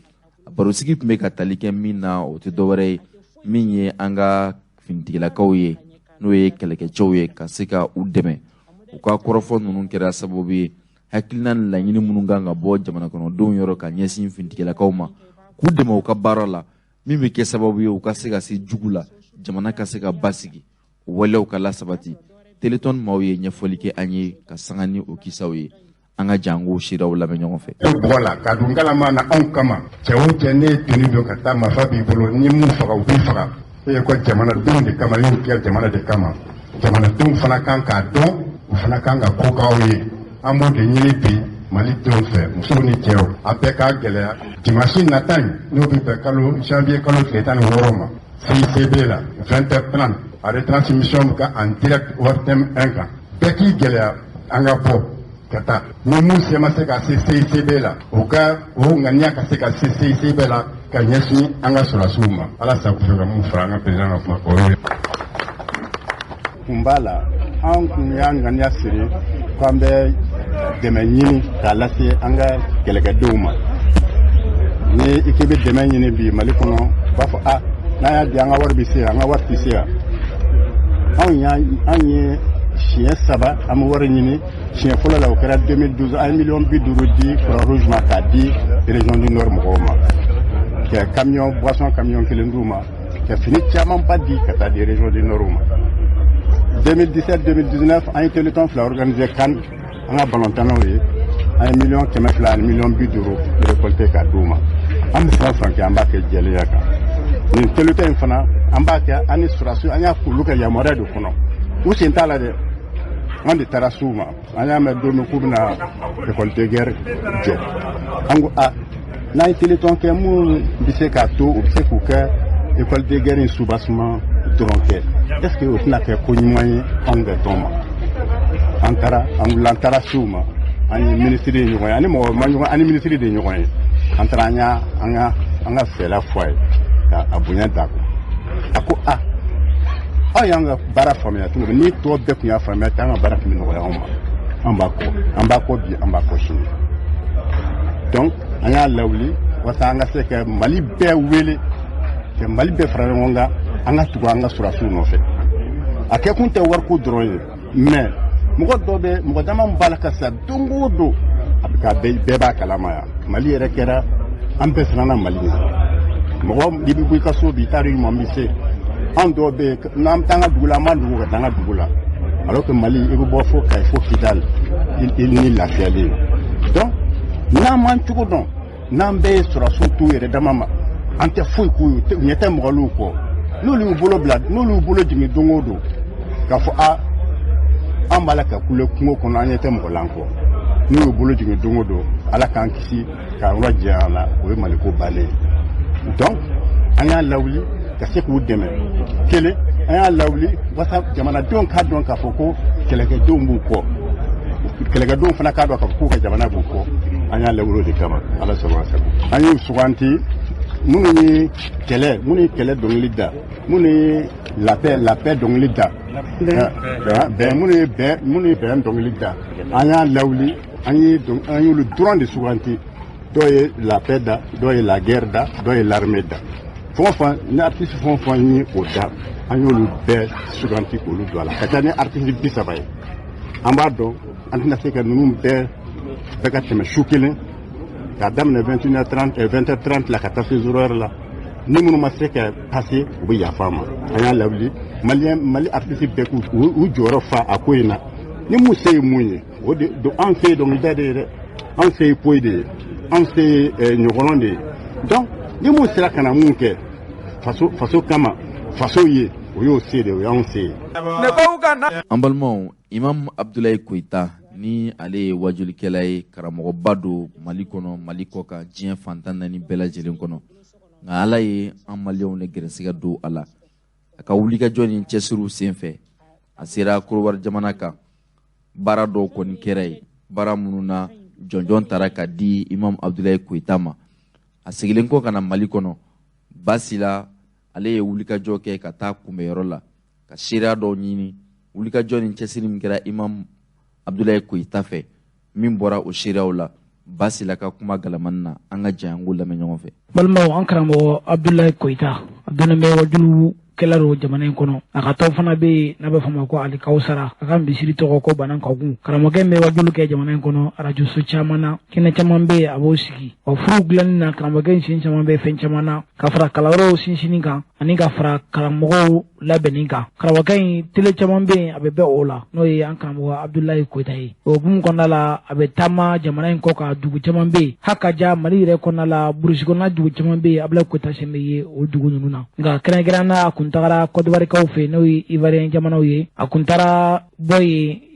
A barosigi tun bɛ ka tali kɛ min na, o tɛ dɔwɛrɛ ye min ye an ka finitigilakaw ye, n'o ye kɛlɛkɛcɛw ye, ka se ka u dɛmɛ. U ka kɔrɔfɔ ninnu kɛra sababu ye, hakilina ni laɲini minnu kan ka bɔ jamana kɔnɔdenw yɔrɔ ka ɲɛsin finitigilakaw ma, k'u dɛmɛ u ka baara la, min bɛ kɛ sababu ye u ka se ka se jugu la, jamana ka se ka basigi, o waleyaw ka lasabati. Téléthon maaw ye ɲɛfɔli kɛ an ye ka sanga ni o kisaw ye. An ka jango siraw lamɛn ɲɔgɔn fɛ.
Bɔgɔ la ka don kalama na anw kama, cɛ o cɛ, ne ye tenue don ka taa, marifa b'i bolo, ni mun faga, u b'i faga. E ye ko jamanadenw de kama, y'o kɛ jamana de kama. Jamanadenw fana kan k'a dɔn, u fana kan ka ko k'aw ye. An b'o de ɲini bi Malidenw fɛ, musow ni cɛw, a bɛɛ k'a gɛlɛya. Dimanche nata in, n'o bɛ bɛn kalo janvier kalo tile 16 ma, CICB la, 20h30, a retransmission bɛ kɛ en direct ORTM 1 kan. Bɛɛ k'i gɛlɛya, an ka bɔ ka taa. Ni mun se ma se ka se CICB la, o ka o ŋaniya ka se ka se CICB la ka ɲɛsin an ka sɔrɔdasiw ma. Ala sago fɛ ka mun fara an ka président ka kuma kɔrɔ ye. Kun b'a la, an kun y'an ŋaniya siri k'an bɛ dɛmɛ ɲini k'a lase an ka kɛlɛkɛdenw ma. Ni i k'i bɛ dɛmɛ ɲini bi Mali kɔnɔ, u b'a fɔ a n'an y'a di, an ka wari bɛ se yan, an ka wari tɛ se yan. Anw ye siɲɛ 3 an bɛ wari ɲini. Siɲɛ fɔlɔ la, o kɛra 2012, an ye miliyɔn 50 di Croix Rouge ma k'a di région du Nord mɔgɔw ma, ka camion boisson camion kelen d'u ma, ka fini camanba di ka taa di région du Nord ma. 2017, 2019, an ye Téléthon fila organisé kan an ka balontannaw ye. An ye miliyɔn 200 ani miliyɔn 50 récolté k'a d'u ma. An bɛ fɛn o fɛn kɛ, an b'a kɛ jɛlenya kan. Nin Téléthon in fana, an b'a kɛ an ni sɔrɔdasiw, an y'a k'olu ka yamaruya de kɔnɔ. U sen t'a la dɛ, an de taara s'u ma. An y'a mɛn don min k'u bɛna école de guerre jɔ, an ko a n'an ye Téléthon kɛ, mun bɛ se k'a to u bɛ se k'u kɛ école de guerre in soubassement dɔrɔn kɛ, est ce que o tɛna kɛ ko ɲuman ye anw ka tɔn ma? An taara, an wulila, an taara s'u ma. An ye minisiri ye ɲɔgɔn ye, ani mɔgɔ ma ɲɔgɔn, ani minisiri de ye ɲɔgɔn ye. An taara, an y'a an ka fɛla fɔ a ye ka a bonya d'a kun. A ko a aw y'an ka baara faamuya cogo min, ni tɔ bɛɛ tun y'a faamuya ten, an ka baara tun bɛ nɔgɔya anw ma. An b'a kɔ, an b'a kɔ bi, an b'a kɔ sini. Donc an y'a lawuli walasa an ka se ka Mali bɛɛ wele, ka Mali bɛɛ fara ɲɔgɔn kan, an ka tugu an ka sɔrɔdasiw nɔfɛ. A kɛkun tɛ wariko dɔrɔn ye, mais mɔgɔ dɔ bɛ, mɔgɔ dama b'a la ka sa don o don, a bɛ ka bɛɛ b'a kalama yan. Mali yɛrɛ kɛra, an bɛɛ siranna Mali ɲɛ. Mɔgɔ i bɛ bɔ i ka so bi, i t'a dɔn i ɲuman bɛ se. Anw dɔw bɛ yen, n'an bɛ taa an ka dugu la, an b'an dogo ka taa an ka dugu la, alors que Mali, i bɛ bɔ fo Kayi, fo Kidali, i ni lafiyalen. Donc n'an m'an cogo dɔn, n'an bɛɛ ye sɔrɔdasiw t'u yɛrɛ dama ma, an tɛ foyi k'u ye, u ɲɛ tɛ mɔgɔliw kɔ. N'olu y'u bolo bila, n'olu y'u bolo jigin don o don k'a fɔ a an b'a la ka kule kungo kɔnɔ, an ɲɛ tɛ mɔgɔ la kɔ, n'u y'u bolo jigin don o don, Ala k'an kisi k'an yɔrɔ janya la, o ye Maliko bannen ye. Donc an y'a lawuli ka se k'u dɛmɛ. Kelen, an y'a lawuli walasa jamanadenw k'a dɔn k'a fɔ ko kɛlɛkɛdenw b'u kɔ, kɛlɛkɛdenw fana k'a dɔn k'a fɔ k'u ka jamana b'u kɔ. An y'a lawuli o de kama. Ala sɔnna sago. An y'u suganti minnu ye kɛlɛ dɔnkili da, minnu ye la paix dɔnkili da, bɛn, minnu ye bɛn dɔnkili da. An y'a lawuli, an y'olu dɔrɔn de suganti. Dɔw ye la paix da, dɔw ye la guerre da, dɔw ye l'armée da. Fɛn o fɛn ni artiste fɛn o fɛn ye o da, an y'olu bɛɛ suganti k'olu don a la ka taa ni artiste 30 ye. An b'a dɔn an tɛna se ka ninnu bɛɛ ka tɛmɛ su kelen, k'a daminɛ 21h30 20h30 la ka taa se 0h la. Ni minnu ma se ka passer, u bɛ yafa an ma. An y'a lawuli maliyɛn Mali artiste bɛɛ k'u u jɔyɔrɔ fa a ko in na. Ni mun se ye mun ye, o de don. An se ye dɔnkilida de ye dɛ, an se ye poyi de ye, an se ye ɲɔgɔlɔn de ye. Donc ni mun sera ka na mun kɛ faso kama, faso ye, o y'o se de, o y'anw se ye.
An balimaw, Imam Abdoulaye Koyita ni ale ye wajulikɛla ye, karamɔgɔba don Mali kɔnɔ, Mali kɔ kan, diɲɛ fantan naani bɛɛ lajɛlen kɔnɔ. Nka Ala ye an maliyɛnw de gɛrɛsɛgɛ don a la. A ka wulikajɔ ni cɛsiriw senfɛ, a sera Korowari jamana kan. Baara dɔw kɔni kɛra yen, baara minnu na jɔnjɔn taara ka di Imam Abdoulaye Koyita ma. A seginnen kɔ ka na Mali kɔnɔ, Basila ale ye wulikajɔ kɛ ka taa kunbɛyɔrɔ la ka seereya dɔw ɲini. Wulikajɔ ni cɛsiri min kɛra Imam Abdoulaye Koyita fɛ, min bɔra o seereyaw la, Basila ka kuma galamani na, an ka jɛ an k'o lamɛn ɲɔgɔn fɛ.
Balimaw, an karamɔgɔ Abdoulaye Koyita a dɔnnen bɛ wajulu kɛla don jamana in kɔnɔ. A ka tɔn fana bɛ yen n'a bɛ fɔ ma ko Alikawusara, a ka misiri tɔgɔ ko Banankakun. Karamɔgɔkɛ bɛ wajulu kɛ jamana in kɔnɔ arajoso caman na, kɛnɛ caman bɛ yen a b'o sigi. Wa furu dilanni na, karamɔgɔkɛ in sen caman bɛ fɛn caman na, ka fara kalanyɔrɔw sinsinni kan ani ka fara karamɔgɔw labɛnni kan. Karamɔgɔkɛ in tele caman bɛ yen a bɛ bɛɛ o la, n'o ye an karamɔgɔ Abdoulaye Koyita ye. O hukumu kɔnɔna la, a bɛ taama jamana in kɔ kan, dugu caman bɛ yen, hali ka ja Mali yɛrɛ kɔnɔna la, burusi kɔnɔna dugu caman bɛ yen, Abdoulaye Koyita sen bɛ ye o dugu ninnu na. Nka kɛrɛnkɛrɛnnenya la, a kun tagara Kɔdiwarikaw fɛ yen, n'o ye Ivoirien jamanaw ye. A kun taara bɔ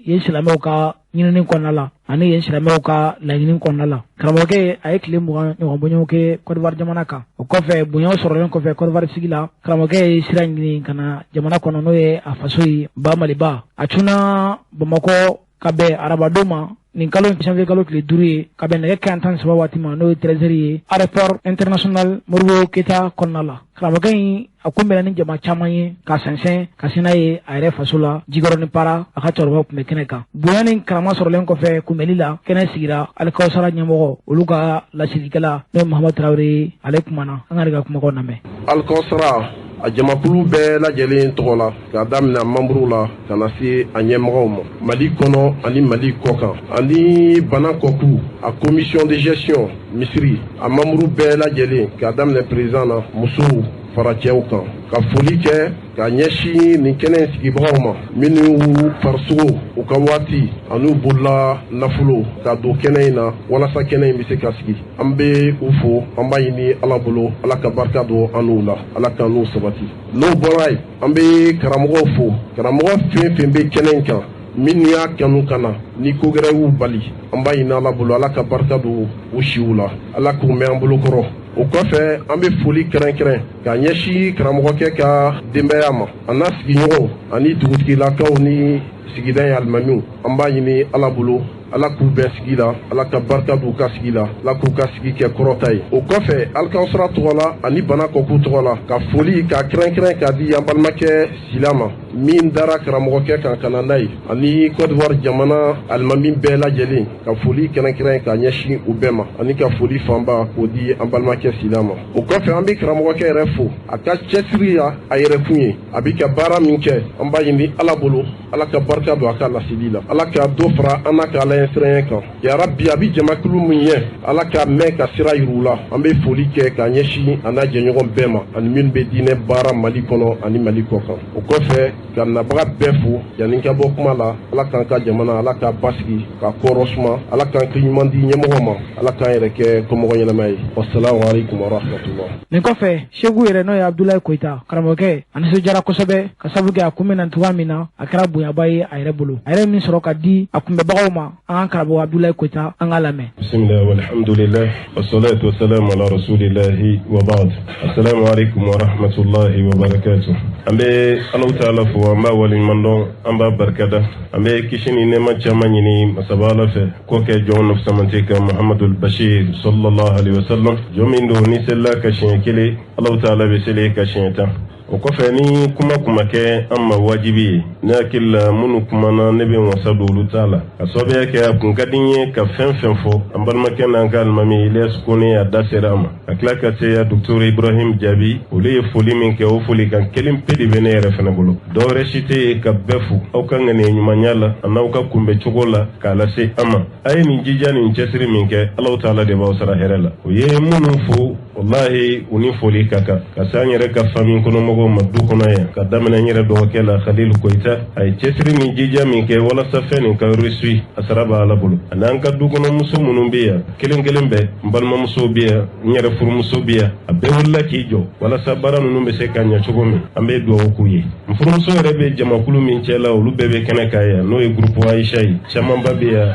yen silamɛw ka ɲinini kɔnɔna la ani yen silamɛw ka laɲini kɔnɔna la. Karamɔgɔkɛ a ye tile 20 ɲɔgɔn bɔɲɔgɔn kɛ Kɔdiwari jamana kan. O kɔfɛ, bonyaw sɔrɔlen kɔfɛ Kɔdiwari sigi la, karamɔgɔkɛ ye sira ɲini ka na jamana kɔnɔ, n'o ye a faso ye, ba Maliba. A cunna Bamakɔ ka bɛn arabadon ma nin kalo janvier kalo tile 5 ye, ka bɛn nɛgɛ kanɲɛ 13 waati ma, n'o ye 13h ye, aéroport international Modibo Keyita kɔnɔna la. Karamɔgɔkɛ in a kunbɛnna ni jama caman ye ka sɛnsɛn ka sin n'a ye a yɛrɛ faso la Jikɔrɔni Para. A ka cɛkɔrɔbaw tun bɛ kɛnɛ kan. Bonya ni karama sɔrɔlen kɔfɛ kunbɛnli la, kɛnɛ sigira. Alikawusara ɲɛmɔgɔ olu ka lasilikɛla, n'o ye Mahamadu Tarawele ye, ale kumana. An ka ka kumakan lamɛn.
Alikawusara a jamakulu bɛɛ lajɛlen tɔgɔ la, k'a daminɛ a mamburuw la ka na se a ɲɛmɔgɔw ma Mali kɔnɔ ani Mali kɔ kan, ani Banankɔku a commission de gestion misiri a mamuru bɛɛ lajɛlen, k'a daminɛ président na, musow fara cɛw kan, ka foli kɛ ka ɲɛsin nin kɛnɛ in sigibagaw ma, minnu y'u farisogo, u ka waati an'u bolola nafolo ka don kɛnɛ in na walasa kɛnɛ in bɛ se ka sigi. An bɛ u fo, an b'a ɲini Ala bolo, Ala ka barika don an n'u la, Ala ka n'u sabati. N'o bɔra yen, an bɛ karamɔgɔw fo, karamɔgɔ fɛn fɛn bɛ kɛnɛ in kan, minnu y'a kanu ka na ni ko wɛrɛ y'u bali, an b'a ɲini Ala bolo, Ala ka barika don u siw la, Ala k'u mɛn an bolo kɔrɔ. O kɔfɛ, an bɛ foli kɛrɛnkɛrɛn ka ɲɛsin karamɔgɔkɛ ka denbaya ma, a n'a sigiɲɔgɔnw ani dugutigilakaw ni sigida in alimamiw. An b'a ɲini Ala bolo, Ala k'u bɛn sigi la, Ala ka barika d'u ka sigi la, Ala k'u ka sigi kɛ kɔrɔta ye. O kɔfɛ, Alikawusara tɔgɔ la ani Banankɔku tɔgɔ la, ka foli ka kɛrɛnkɛrɛn k'a di an balimakɛ Sila ma, min dara karamɔgɔkɛ kan ka na n'a ye, ani Côte d'Ivoire jamana alimami bɛɛ lajɛlen, ka foli kɛrɛnkɛrɛn ka ɲɛsin u bɛɛ ma, ani ka foli fanba k'o di an balimakɛ Sila ma. O kɔfɛ, an bɛ karamɔgɔkɛ yɛrɛ fo a ka cɛsiri ya a yɛrɛkun ye, a bɛ ka baara min kɛ. An b'a ɲini Ala bolo, Ala ka barika don a ka laseli la, Ala ka dɔ fara an n'a ka Ala ɲɛsiranya kan. Ya Rabbi, a bɛ jamakulu min ɲɛ, Ala ka mɛn ka sira yir'u la. An bɛ foli kɛ ka ɲɛsin a n'a jɛɲɔgɔn bɛɛ ma, ani minnu bɛ diinɛ baara Mali kɔnɔ ani Mali kɔ kan. O kɔfɛ, ka nabaga bɛɛ fo. Yanni ka bɔ kuma la, Ala k'an ka jamana, Ala k'a basigi, ka kɔrɔ suma, Ala k'an kɛ ɲuman di ɲɛmɔgɔ ma, Ala k'an yɛrɛ kɛ kɔmɔgɔ ɲɛnama ye. Wasalamu aleykum wa rahmatullah.
Nin kɔfɛ, Seku yɛrɛ, n'o ye Abdoulaye Koyita karamɔgɔkɛ, a nisɔndiyara kosɛbɛ ka sabu kɛ a kunbɛnna cogoya min na, a kɛra bonyaba ye a yɛrɛ bolo, a yɛrɛ min sɔrɔ ka di a kunbɛbagaw ma. An ka karamɔgɔ Abdoulaye Koyita, an k'a lamɛn.
Bismillah walhamdulillah wassalatu wassalamu ala rasulillahi wa ba'd. Assalamu alaikum wa rahmatullahi wa barakatuh. An bɛ Alahu taala fo, an b'a waleɲuman dɔn, an b'a barikada, an bɛ kisi ni nɛɛma caman ɲini masaba Ala fɛ k'o kɛ jɔn nafsamante kan, Muhammadul Bashir sallallahu alaihi wasallam, jɔn min don ni selila ka siɲɛ kelen, Alahu taala bɛ seli ka siɲɛ 10. O kɔfɛ, ni kuma kuma kɛ an ma wajibi ye, ne hakili la minnu kumana, ne bɛ n wasa don olu ta la, ka sababuya kɛ a kun ka di n ye ka fɛn fɛn fɔ. An balimakɛ n'an ka alimami Ilyas Kone, a da sera a ma, ka tila ka se ya docteur Ibrahim Jaabi. Olu ye foli min kɛ, o foli kan kelen pe de bɛ ne yɛrɛ fɛnɛ bolo, dɔwɛrɛ si tɛ yen, ka bɛɛ fo aw ka ŋaniya ɲumanya la, a n'aw ka kunbɛ cogo la k'a lase an ma. A ye nin jija, nin cɛsiri min kɛ, Alahu taala de b'aw sara hɛrɛ la. O ye minnu fo, walahi, u ni foli ka kan ka se an yɛrɛ ka famille kɔnɔmɔgɔw ma du kɔnɔ yan, ka daminɛ n yɛrɛ dɔgɔkɛ la, Khalilu Koyita. A ye cɛsiri ni jija min kɛ walasa fɛn nin ka réussi, a sara b'a Ala bolo. Ani an ka du kɔnɔ muso minnu bɛ yan, kelen kelen bɛɛ, n balimamusow bɛ yan, n yɛrɛ furumuso bɛ yan, a bɛɛ wulila k'i jɔ walasa baara ninnu bɛ se ka ɲɛ cogo min. An bɛ dugawu k'u ye. N furumuso yɛrɛ bɛ jamakulu min cɛ la, olu bɛɛ bɛ kɛnɛ kan yan, n'o ye groupe Aïcha ye, camanba bɛ yan.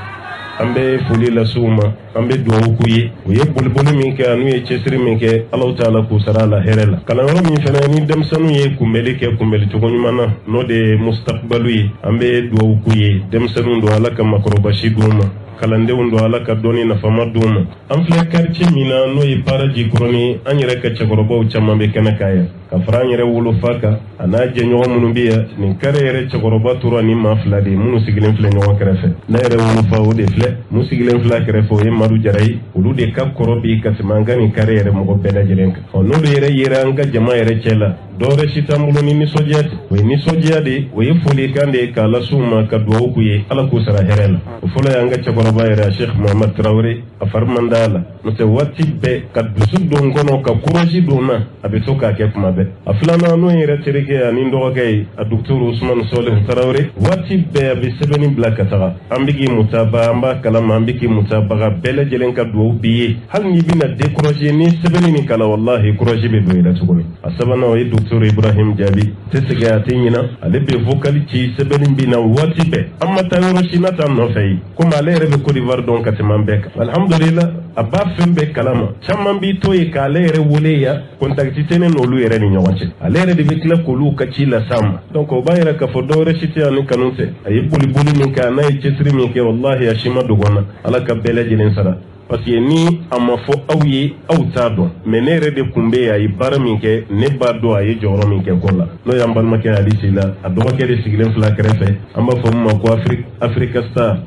An bɛ foli lase u ma, an bɛ dugawu k'u ye. U ye boliboli min kɛ, n'u ye cɛsiri min kɛ, Alahu taala k'u sara a la hɛrɛ la. Kalanyɔrɔ min fana ni denmisɛnninw ye kunbɛli kɛ kunbɛli cogo ɲuman na, n'o de ye mustakubalu ye, an bɛ dugawu k'u ye. Denmisɛnninw don, Ala ka makɔrɔbasi d'u ma. Kalandenw don, Ala ka dɔnni nafama d'u ma. An filɛ quartier min na, n'o ye Para Jikɔrɔni, an yɛrɛ ka cɛkɔrɔbaw caman bɛ kɛnɛ kan yan, ka fara an yɛrɛ wolofa kan, a n'a jɛɲɔgɔn minnu bɛ yan. Nin carré yɛrɛ cɛkɔrɔba tora ni maa fila de ye, minnu sigilen filɛ ɲɔgɔn kɛrɛfɛ. Ne yɛrɛ wolofa, o de filɛ. Mun sigilen filɛ kɛrɛfɛ, o ye Madu Jara ye. Olu de ka kɔrɔ bi ka tɛmɛ an ka nin carré yɛrɛ mɔgɔ bɛɛ lajɛlen kan. Ɔ, n'olu yɛrɛ yera an ka jama yɛrɛ cɛ la, dɔwɛrɛ si t'an bolo ni nisɔndiya tɛ. O ye nisɔndiya de, o ye folikan de ye k'a lase u ma, ka dugawu k'u ye, Ala k'u sara hɛrɛ la. O fɔlɔ y'an ka cɛkɔrɔba yɛrɛ, Sheikh Muhammad Tarawele. A fari man d'a la, n'o tɛ waati bɛɛ ka dusu don kɔnɔ, ka courage don na, a bɛ to k'a kɛ kuma bɛɛ. A filanan, n'o ye yɛrɛ terikɛ ani n dɔgɔkɛ ye, a docteur Usman Sɔlihu Tarawele, waati bɛɛ a bɛ sɛbɛnni bila ka taga. An bɛ k'i mutaba, an b'a kalama, an bɛ k'i mutabaga bɛɛ lajɛlen ka dugawu b'i ye. Hali n'i bɛna décourager, ni sɛbɛnni nin kalan, walahi, courage bɛ don i la tuguni. A sabanan, o ye docteur Ibrahim Jaabi. Tɛ sɛgɛn, a tɛ ɲina, ale bɛ vocal ci, sɛbɛnni bɛ na waati bɛɛ. An ma taa yɔrɔ si n'a t'an nɔfɛ yen, komi ale yɛrɛ bɛ Côte d'Ivoire dɔn ka tɛmɛ an bɛɛ kan. Alhamdulillah, a b'a fɛn bɛɛ kalama. Caman b'i to yen k'ale yɛrɛ wele yan, contact tɛ ne n'olu yɛrɛ ni ɲɔgɔn cɛ, ale yɛrɛ de bɛ tila k'olu ka ci las'an ma. Donc o b'a yira k'a fɔ dɔwɛrɛ si tɛ yan ni kanu tɛ. A ye boliboli min kɛ, a n'a ye cɛsiri min kɛ, walahi, a si ma dogo an na. Ala ka bɛɛ lajɛlen sara, parce que ni a ma fɔ aw ye, aw t'a dɔn, mais ne yɛrɛ de kun bɛ yen. A ye baara min kɛ, ne b'a dɔn a ye jɔyɔrɔ min kɛ ko la, n'o y'an balimakɛ Ali Sila, a dɔgɔkɛ de sigilen fila kɛrɛfɛ. An b'a fɔ min ma ko Africa Star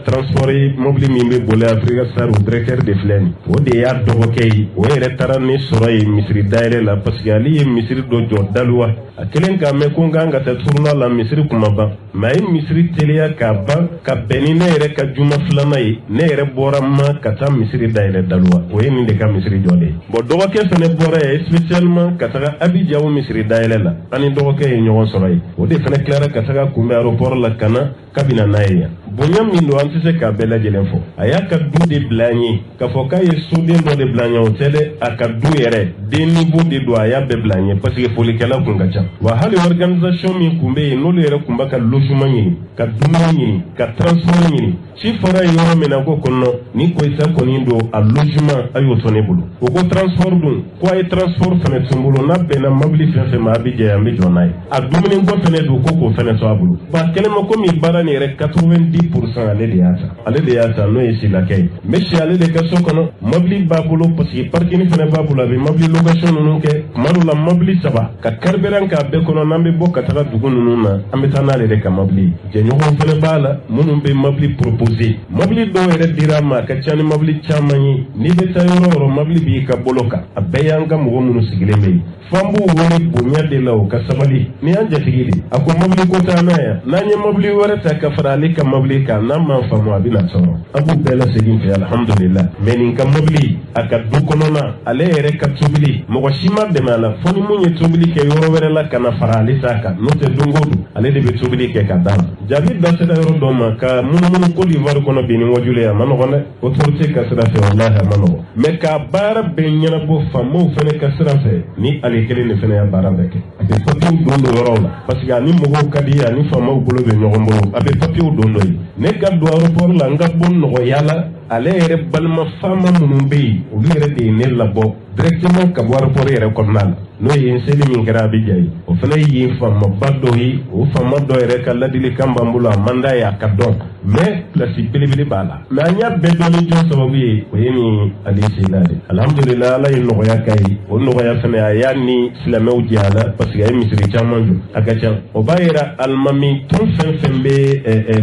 transport, mobili min bɛ boli, Africa Star, o directeur de filɛ nin. O de y'a dɔgɔkɛ ye. O yɛrɛ taara ne sɔrɔ yen misiri dayɛlɛ la, parce que ale ye misiri dɔ jɔ Daluwa. A kelen k'a mɛn ko n kan ka taa tournoi la, misiri kuma ban, mais a ye misiri teliya k'a ban ka bɛn ni ne yɛrɛ ka juma filanan ye. Ne yɛrɛ bɔra ma ka taa misiri dayɛlɛ Daluwa. O ye nin de ka misiri jɔlen ye. Bon, dɔgɔkɛ fɛnɛ bɔra yen spécialement ka taga Abidjan o misiri dayɛlɛ la. An ni dɔgɔkɛ ye ɲɔgɔn sɔrɔ yen. O de fɛnɛ tilara ka taga kunbɛn aéroport la ka na kabina n'a ye yan. Bonya min don, an tɛ se k'a bɛɛ lajɛlen fɔ. A y'a ka du de bila an ye. K'a fɔ k'a ye soden dɔ de bila an ye, o tɛ dɛ. A ka du yɛrɛ den niveau de don, a y'a bɛɛ bila an ye, parce que folikɛla kun ka ca wa. Hali organisation min kun bɛ yen, n'olu yɛrɛ kun b'a ka logement ɲini, ka dumuni ɲini, ka transport ɲini, ci fɔra ye yɔrɔ min na ko kɔnɔ ni Koyita kɔni don, a logement a y'o to ne bolo. O ko transport dun, ko a ye transport fɛnɛ to n bolo, n'a bɛnna mobili fɛn fɛn ma a bɛ jɛ, an bɛ jɔ n'a ye. A dumuni ko fɛnɛ don, ko k'o fɛnɛ to a bolo. Ba kɛlɛ ma komi baara nin yɛrɛ 90 % ale de y'a ta, ale de y'a ta, n'o ye Silakɛ ye. N bɛ si ale de ka so kɔnɔ, mobili b'a bolo, parce que parking fɛnɛ b'a bolo. A bɛ mobili location ninnu kɛ tuma dɔw la, mobili saba ka carburant k'a bɛɛ kɔnɔ. N'an bɛ bɔ ka taga dugu ninnu na, an bɛ taa n'ale de ka mobili ye. Jɛɲɔgɔnw fɛnɛ b'a la minnu bɛ mobili proposer. Mobili dɔw yɛrɛ dira a ma, a ka ca ni mobili caman ye. N'i bɛ taa yɔrɔ o yɔrɔ, mobili b'i ka bolo kan. A bɛɛ y'an ka mɔgɔ minnu sigilen bɛ yen, f'an b'u wele bonya de la, u ka sabali. Ni y'an jatigi de, a ko mobili ko t'an na yan, n'an ye mobili wɛrɛ ta ka fara ale ka mobili kan, n'a ma faamu, a bɛna tɔɔrɔ. An b'u bɛɛ lasegin fɛ, alhamdulillah. Mais nin ka mobili, a ka du kɔnɔna, ale yɛrɛ ka tobili, mɔgɔ si ma dɛmɛ a la, fo ni mun ye tobili kɛ yɔrɔ wɛrɛ la ka na fara ale ta kan. N'o tɛ, don o don ale de bɛ tobili kɛ ka d'a ma. Jaabi da sera yɔrɔ dɔ ma ka munumunu Côte d'Ivoire kɔnɔ bi ni wajulu ye, a ma nɔgɔn dɛ. Autorité ka sira fɛ, walahi, a ma nɔgɔn, mais k'a baara bɛɛ ɲɛnabɔ faamaw fɛnɛ ka sira fɛ, ni ale kelen de fɛnɛ y'a baara bɛɛ kɛ. A bɛ papiyew don don yɔrɔw la, parce que ani mɔgɔw ka di, ani faamaw bolo bɛ ɲɔgɔn bolo, a bɛ papiyew don dɔ ye. Ne ka don aéroport la, n ka bɔ nɔgɔya la. Ale yɛrɛ balima faama minnu bɛ yen, olu yɛrɛ de ye ne labɔ directement ka bɔ aéroport yɛrɛ kɔnɔna la, n'o ye n seli min kɛra Abidjan ye. O fana ye faamaba dɔ ye. O faama dɔ yɛrɛ ka ladilikan b'an bolo, a man d'a ye a ka dɔn. Mais place belebele b'a la. Mais an y'a bɛɛ dɔnni jɔn sababu ye, o ye nin Ali Seyina de. Alhamdulillah, Ala ye nɔgɔya k'a ye. O nɔgɔya fana, a y'a ni silamɛw jɛ a la, parce que a ye misiri caman jɔ, a ka ca. O b'a yira alimami tɔn fɛn fɛn bɛ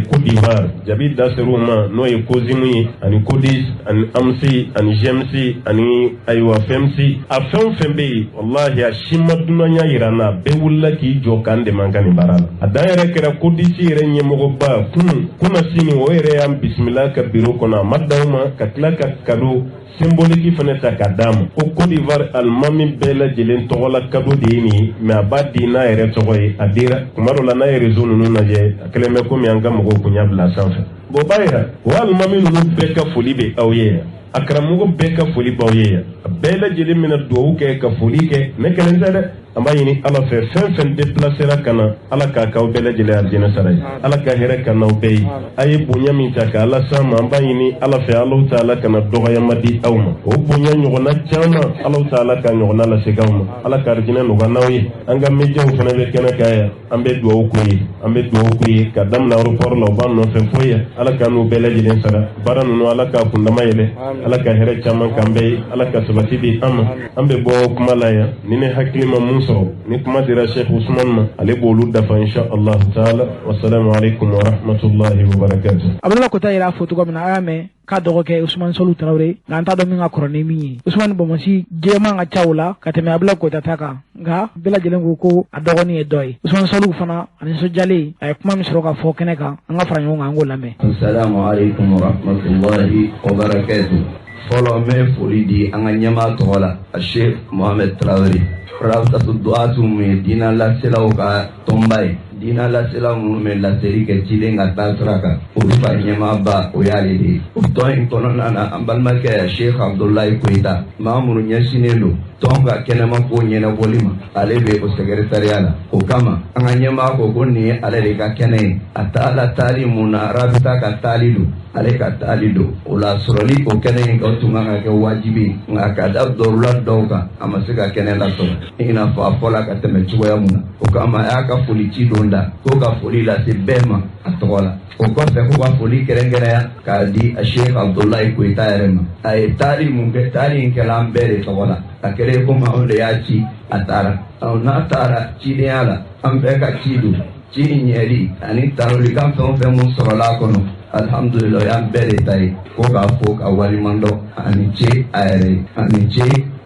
Côte d'Ivoire, jabi da ser'u ma, n'o ye COSIM ye, ani CODIS, ani AMSI, ani GMC, ani ayiwa FMC, a fɛn o fɛn bɛ yen, walahi, a si ma dunanya yira n na, bɛɛ wulila k'i jɔ k'an dɛmɛ an ka nin baara la. A dan yɛrɛ kɛra CODIS yɛrɛ ɲɛmɔgɔba kunun kunna sini, o yɛrɛ y'an bisimila ka biro kɔnɔ. A ma dan o ma, ka tila ka cadeau symbolique fana ta k'a d'a ma, ko Côte d'Ivoire alimami bɛɛ lajɛlen tɔgɔla cadeau de ye nin ye, mais a b'a di n'a yɛrɛ tɔgɔ ye. A dira kuma dɔ la, n'a ye réseau ninnu lajɛ, a kɛlen bɛ komi an ka mɔgɔw kun y'a bila sanfɛ. Bon, o b'a yira o alimami ninnu bɛɛ ka foli bɛ aw ye yan, a karamɔgɔ bɛɛ ka foli b'aw ye yan, a bɛɛ lajɛlen bɛna dugawu kɛ ka foli kɛ. Ne kelen tɛ dɛ. An b'a ɲini Ala fɛ, fɛn fɛn déplacera ka na, Ala k'a k'aw bɛɛ lajɛlen arijinɛ sara ye, Ala ka hɛrɛ ka n'aw bɛɛ ye. A ye bonya min ta ka Ala s'an ma, an b'a ɲini Ala fɛ, Alahu taala kana dɔgɔyama di aw ma. O bonya ɲɔgɔnna caman, Alahu taala ka ɲɔgɔnna lase aw ma. Ala ka arijinɛ nɔgɔya n'aw ye. An ka médiaw fana bɛ kɛnɛ kan yan, an bɛ dugawu k'u ye, an bɛ dugawu k'u ye, ka daminɛ aéroport la, u b'an nɔfɛ fo yan. Ala ka n'u bɛɛ lajɛlen sara. Baara ninnu, Ala k'a kundama yɛlɛ, Ala ka hɛrɛ caman k'an bɛɛ ye, Ala ka sabati di an ma. An bɛ bɔ kuma la yan ni ne hakili ma mun sɔrɔ, ni kuma dira Cheikh Ousmane ma, ale b'olu dafa, insha Allah taala. Wassalamu alaikum wa rahmatullahi wa barakatuh.
Abdoulaye Kota yɛrɛ y'a fɔ cogo min na, a y'a mɛn k'a dɔgɔkɛ Ousmane Solu Tarawele, nka an t'a dɔn min ka kɔrɔ ni min ye. Ousmane Bonbonsi jɛman ka ca o la ka tɛmɛ Abdoulaye Kota ta kan, nka bɛɛ lajɛlen ko ko a dɔgɔnin ye dɔ ye. Ousmane Solu fana, a nisɔndiyalen, a ye kuma min sɔrɔ ka fɔ kɛnɛ kan, an ka fara ɲɔgɔn kan, an k'o lamɛn.
Assalamu alaikum wa rahmatullahi wa barakatuh. Fɔlɔ, n bɛ foli di an ka ɲɛmaa tɔgɔ la, Sheikh Mohamed Traoré. Rabitatu Duwatu mun ye diinɛ laselaw ka tɔnba ye, diinɛ lasela minnu bɛ laseli kɛ ciden ka taa sira kan, olu ka ɲɛmaaba o y'ale de ye. O tɔn in kɔnɔna na, an balimakɛ Sheikh Abdoulaye Koyita, maa minnu ɲɛsinnen don tɔn ka kɛnɛma ko ɲɛnabɔli ma, ale bɛ o secrétariat la. O kama, an ka ɲɛmaa ko ko nin ye ale de ka kɛnɛ ye. A taala taali mun na, Rabita ka taali don, ale ka taali don. O la, sɔrɔli o kɛnɛ in kan tun kan ka kɛ wajibi, nka ka da dɔrula dɔw kan, a ma se ka kɛnɛ lasɔrɔ i n'a fɔ a fɔla ka tɛmɛ cogoya mun na. O kama, a y'a ka foli ci don da ko ka foli lase bɛɛ ma a tɔgɔ la. O kɔfɛ, ko ka foli kɛrɛnkɛrɛnya k'a di a Sheikh Abdoulaye Koyita yɛrɛ ma. A ye taali mun kɛ, taali in kɛla an bɛɛ de tɔgɔ la. A kɛlen komi anw de y'a ci, a taara. N'a taara cidenya la, an bɛɛ ka ci don. Ci ɲɛli ani tanolikan fɛn o fɛn mun sɔrɔla a kɔnɔ, alhamdulilah, o y'an bɛɛ de ta ye. Ko k'a fo ka waliman dɔn, ani ce a yɛrɛ ye, ani ce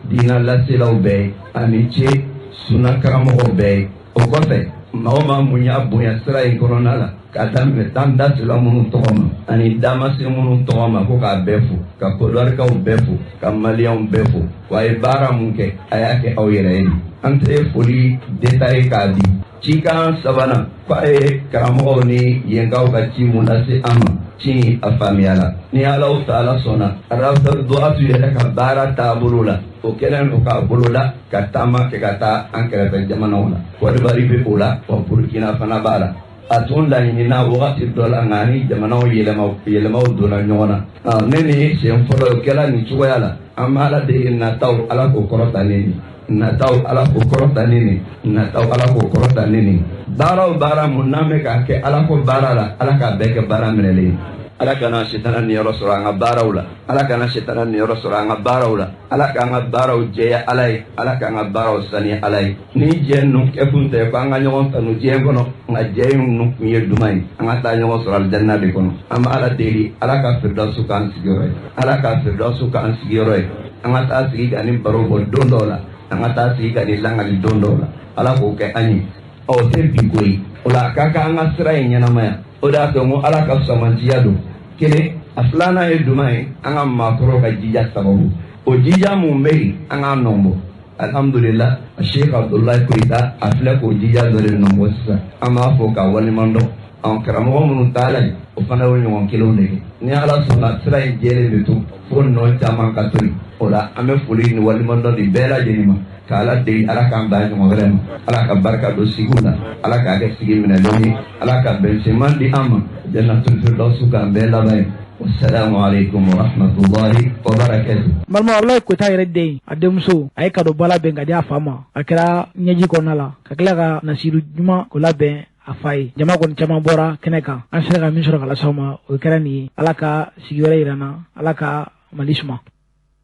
diinɛ laselaw bɛɛ ye, ani ce sunna karamɔgɔw bɛɛ ye. O kɔfɛ, maa o maa mun y'a bonya sira in kɔnɔna la, ka daminɛ tan dasela minnu tɔgɔ ma ani damase minnu tɔgɔ ma, ko k'a bɛɛ fo, ka Kodɔrikaw bɛɛ fo, ka Maliyɛnw bɛɛ fo. Wa a ye baara mun kɛ, a y'a kɛ aw yɛrɛ ye. An tɛ foli détaillé k'a di. Cikan sabanan, k'a ye karamɔgɔw ni yenkaw ka ci mun lase an ma, ci a faamuyala. Ni Alahu taala sɔnna, Rabita Duwatu yɛrɛ ka baara taabolo la, o kɛlen don k'a boloda ka taama kɛ ka taa an kɛrɛfɛ jamanaw la. Kɔdiwari bɛ o la, wa Burukina fana b'a la. A tun laɲinina wagati dɔ la, nka ni jamanaw yɛlɛmaw donna ɲɔgɔn na. Ne ni siɲɛ fɔlɔ o kɛla nin cogoya la. An bɛ Ala deli, nataw Ala k'o kɔrɔta ne nin, nataw Ala k'o kɔrɔta ne nin, nataw Ala k'o kɔrɔta ne nin. Baara o baara mun n'an bɛ k'a kɛ Ala ko baara la, Ala k'a bɛɛ kɛ baara minɛlen ye. Ala kana sitana niyɔrɔ sɔrɔ an ka baaraw la, Ala kana sitana niyɔrɔ sɔrɔ an ka baaraw la. Ala k'an ka baaraw jɛya Ala ye, Ala k'an ka baaraw saniya Ala ye. Ni jɛ ninnu kɛkun tɛ ko an ka ɲɔgɔn tanu diɲɛ kɔnɔ, nka jɛ ninnu kun ye duman ye, an ka taa ɲɔgɔn sɔrɔ alijanna de kɔnɔ. An bɛ Ala deli, Ala ka firidawusu k'an sigiyɔrɔ ye, Ala ka firidawusu k'an sigiyɔrɔ ye. An ka taa sigi ka nin baro bɔ don dɔw la, an ka taa sigi ka nin langali don dɔw la, Ala k'o kɛ an ye. Ɔ, o tɛ bi ko ye. O la, a ka kan an ka sira in ɲɛnamaya. O de y'a to n ko Ala ka fisamantiya don kelen. A filanan ye jumɛn ye? An ka maakɔrɔw ka jija sababu, o jija mun bɛ yen, an k'a nɔ bɔ. Alhamdulillah, Sheikh Abdoulaye Koyita a filɛ k'o jija dɔ de nɔ bɔ sisan. An b'a fɔ ka waleɲuman dɔn. An karamɔgɔ minnu taala yen, o fana y'o ɲɔgɔn kelenw de kɛ. Ni Ala sɔnna, sira in jɛlen bɛ to fo nɔ caman ka to yen. O la, an bɛ foli ni waleɲuman dɔn di bɛɛ lajɛlen ma, k'Ala deli, Ala k'an bɛn ɲɔgɔn wɛrɛ ma. Ala ka barika don sigiw la, Ala k'a kɛ sigi minɛlenw ye, Ala ka bɛnsenman di an ma, jannatul firdausu k'an bɛɛ laban ye. Wassalamu alaikum wa rahmatullahi wa barakatuh.
Balima, Abdoulaye Koyita yɛrɛ den, a denmuso, a ye cadeau ba labɛn ka di a fa ma. A kɛra ɲɛji kɔnɔna la, ka tila ka nasiru ɲuman ko labɛn. a fa ye. Jama kɔni caman bɔra kɛnɛ kan, an sera ka min sɔrɔ ka lase aw ma o kɛra nin ye. Ala ka sigi wɛrɛ yira n na, Ala ka Mali suma.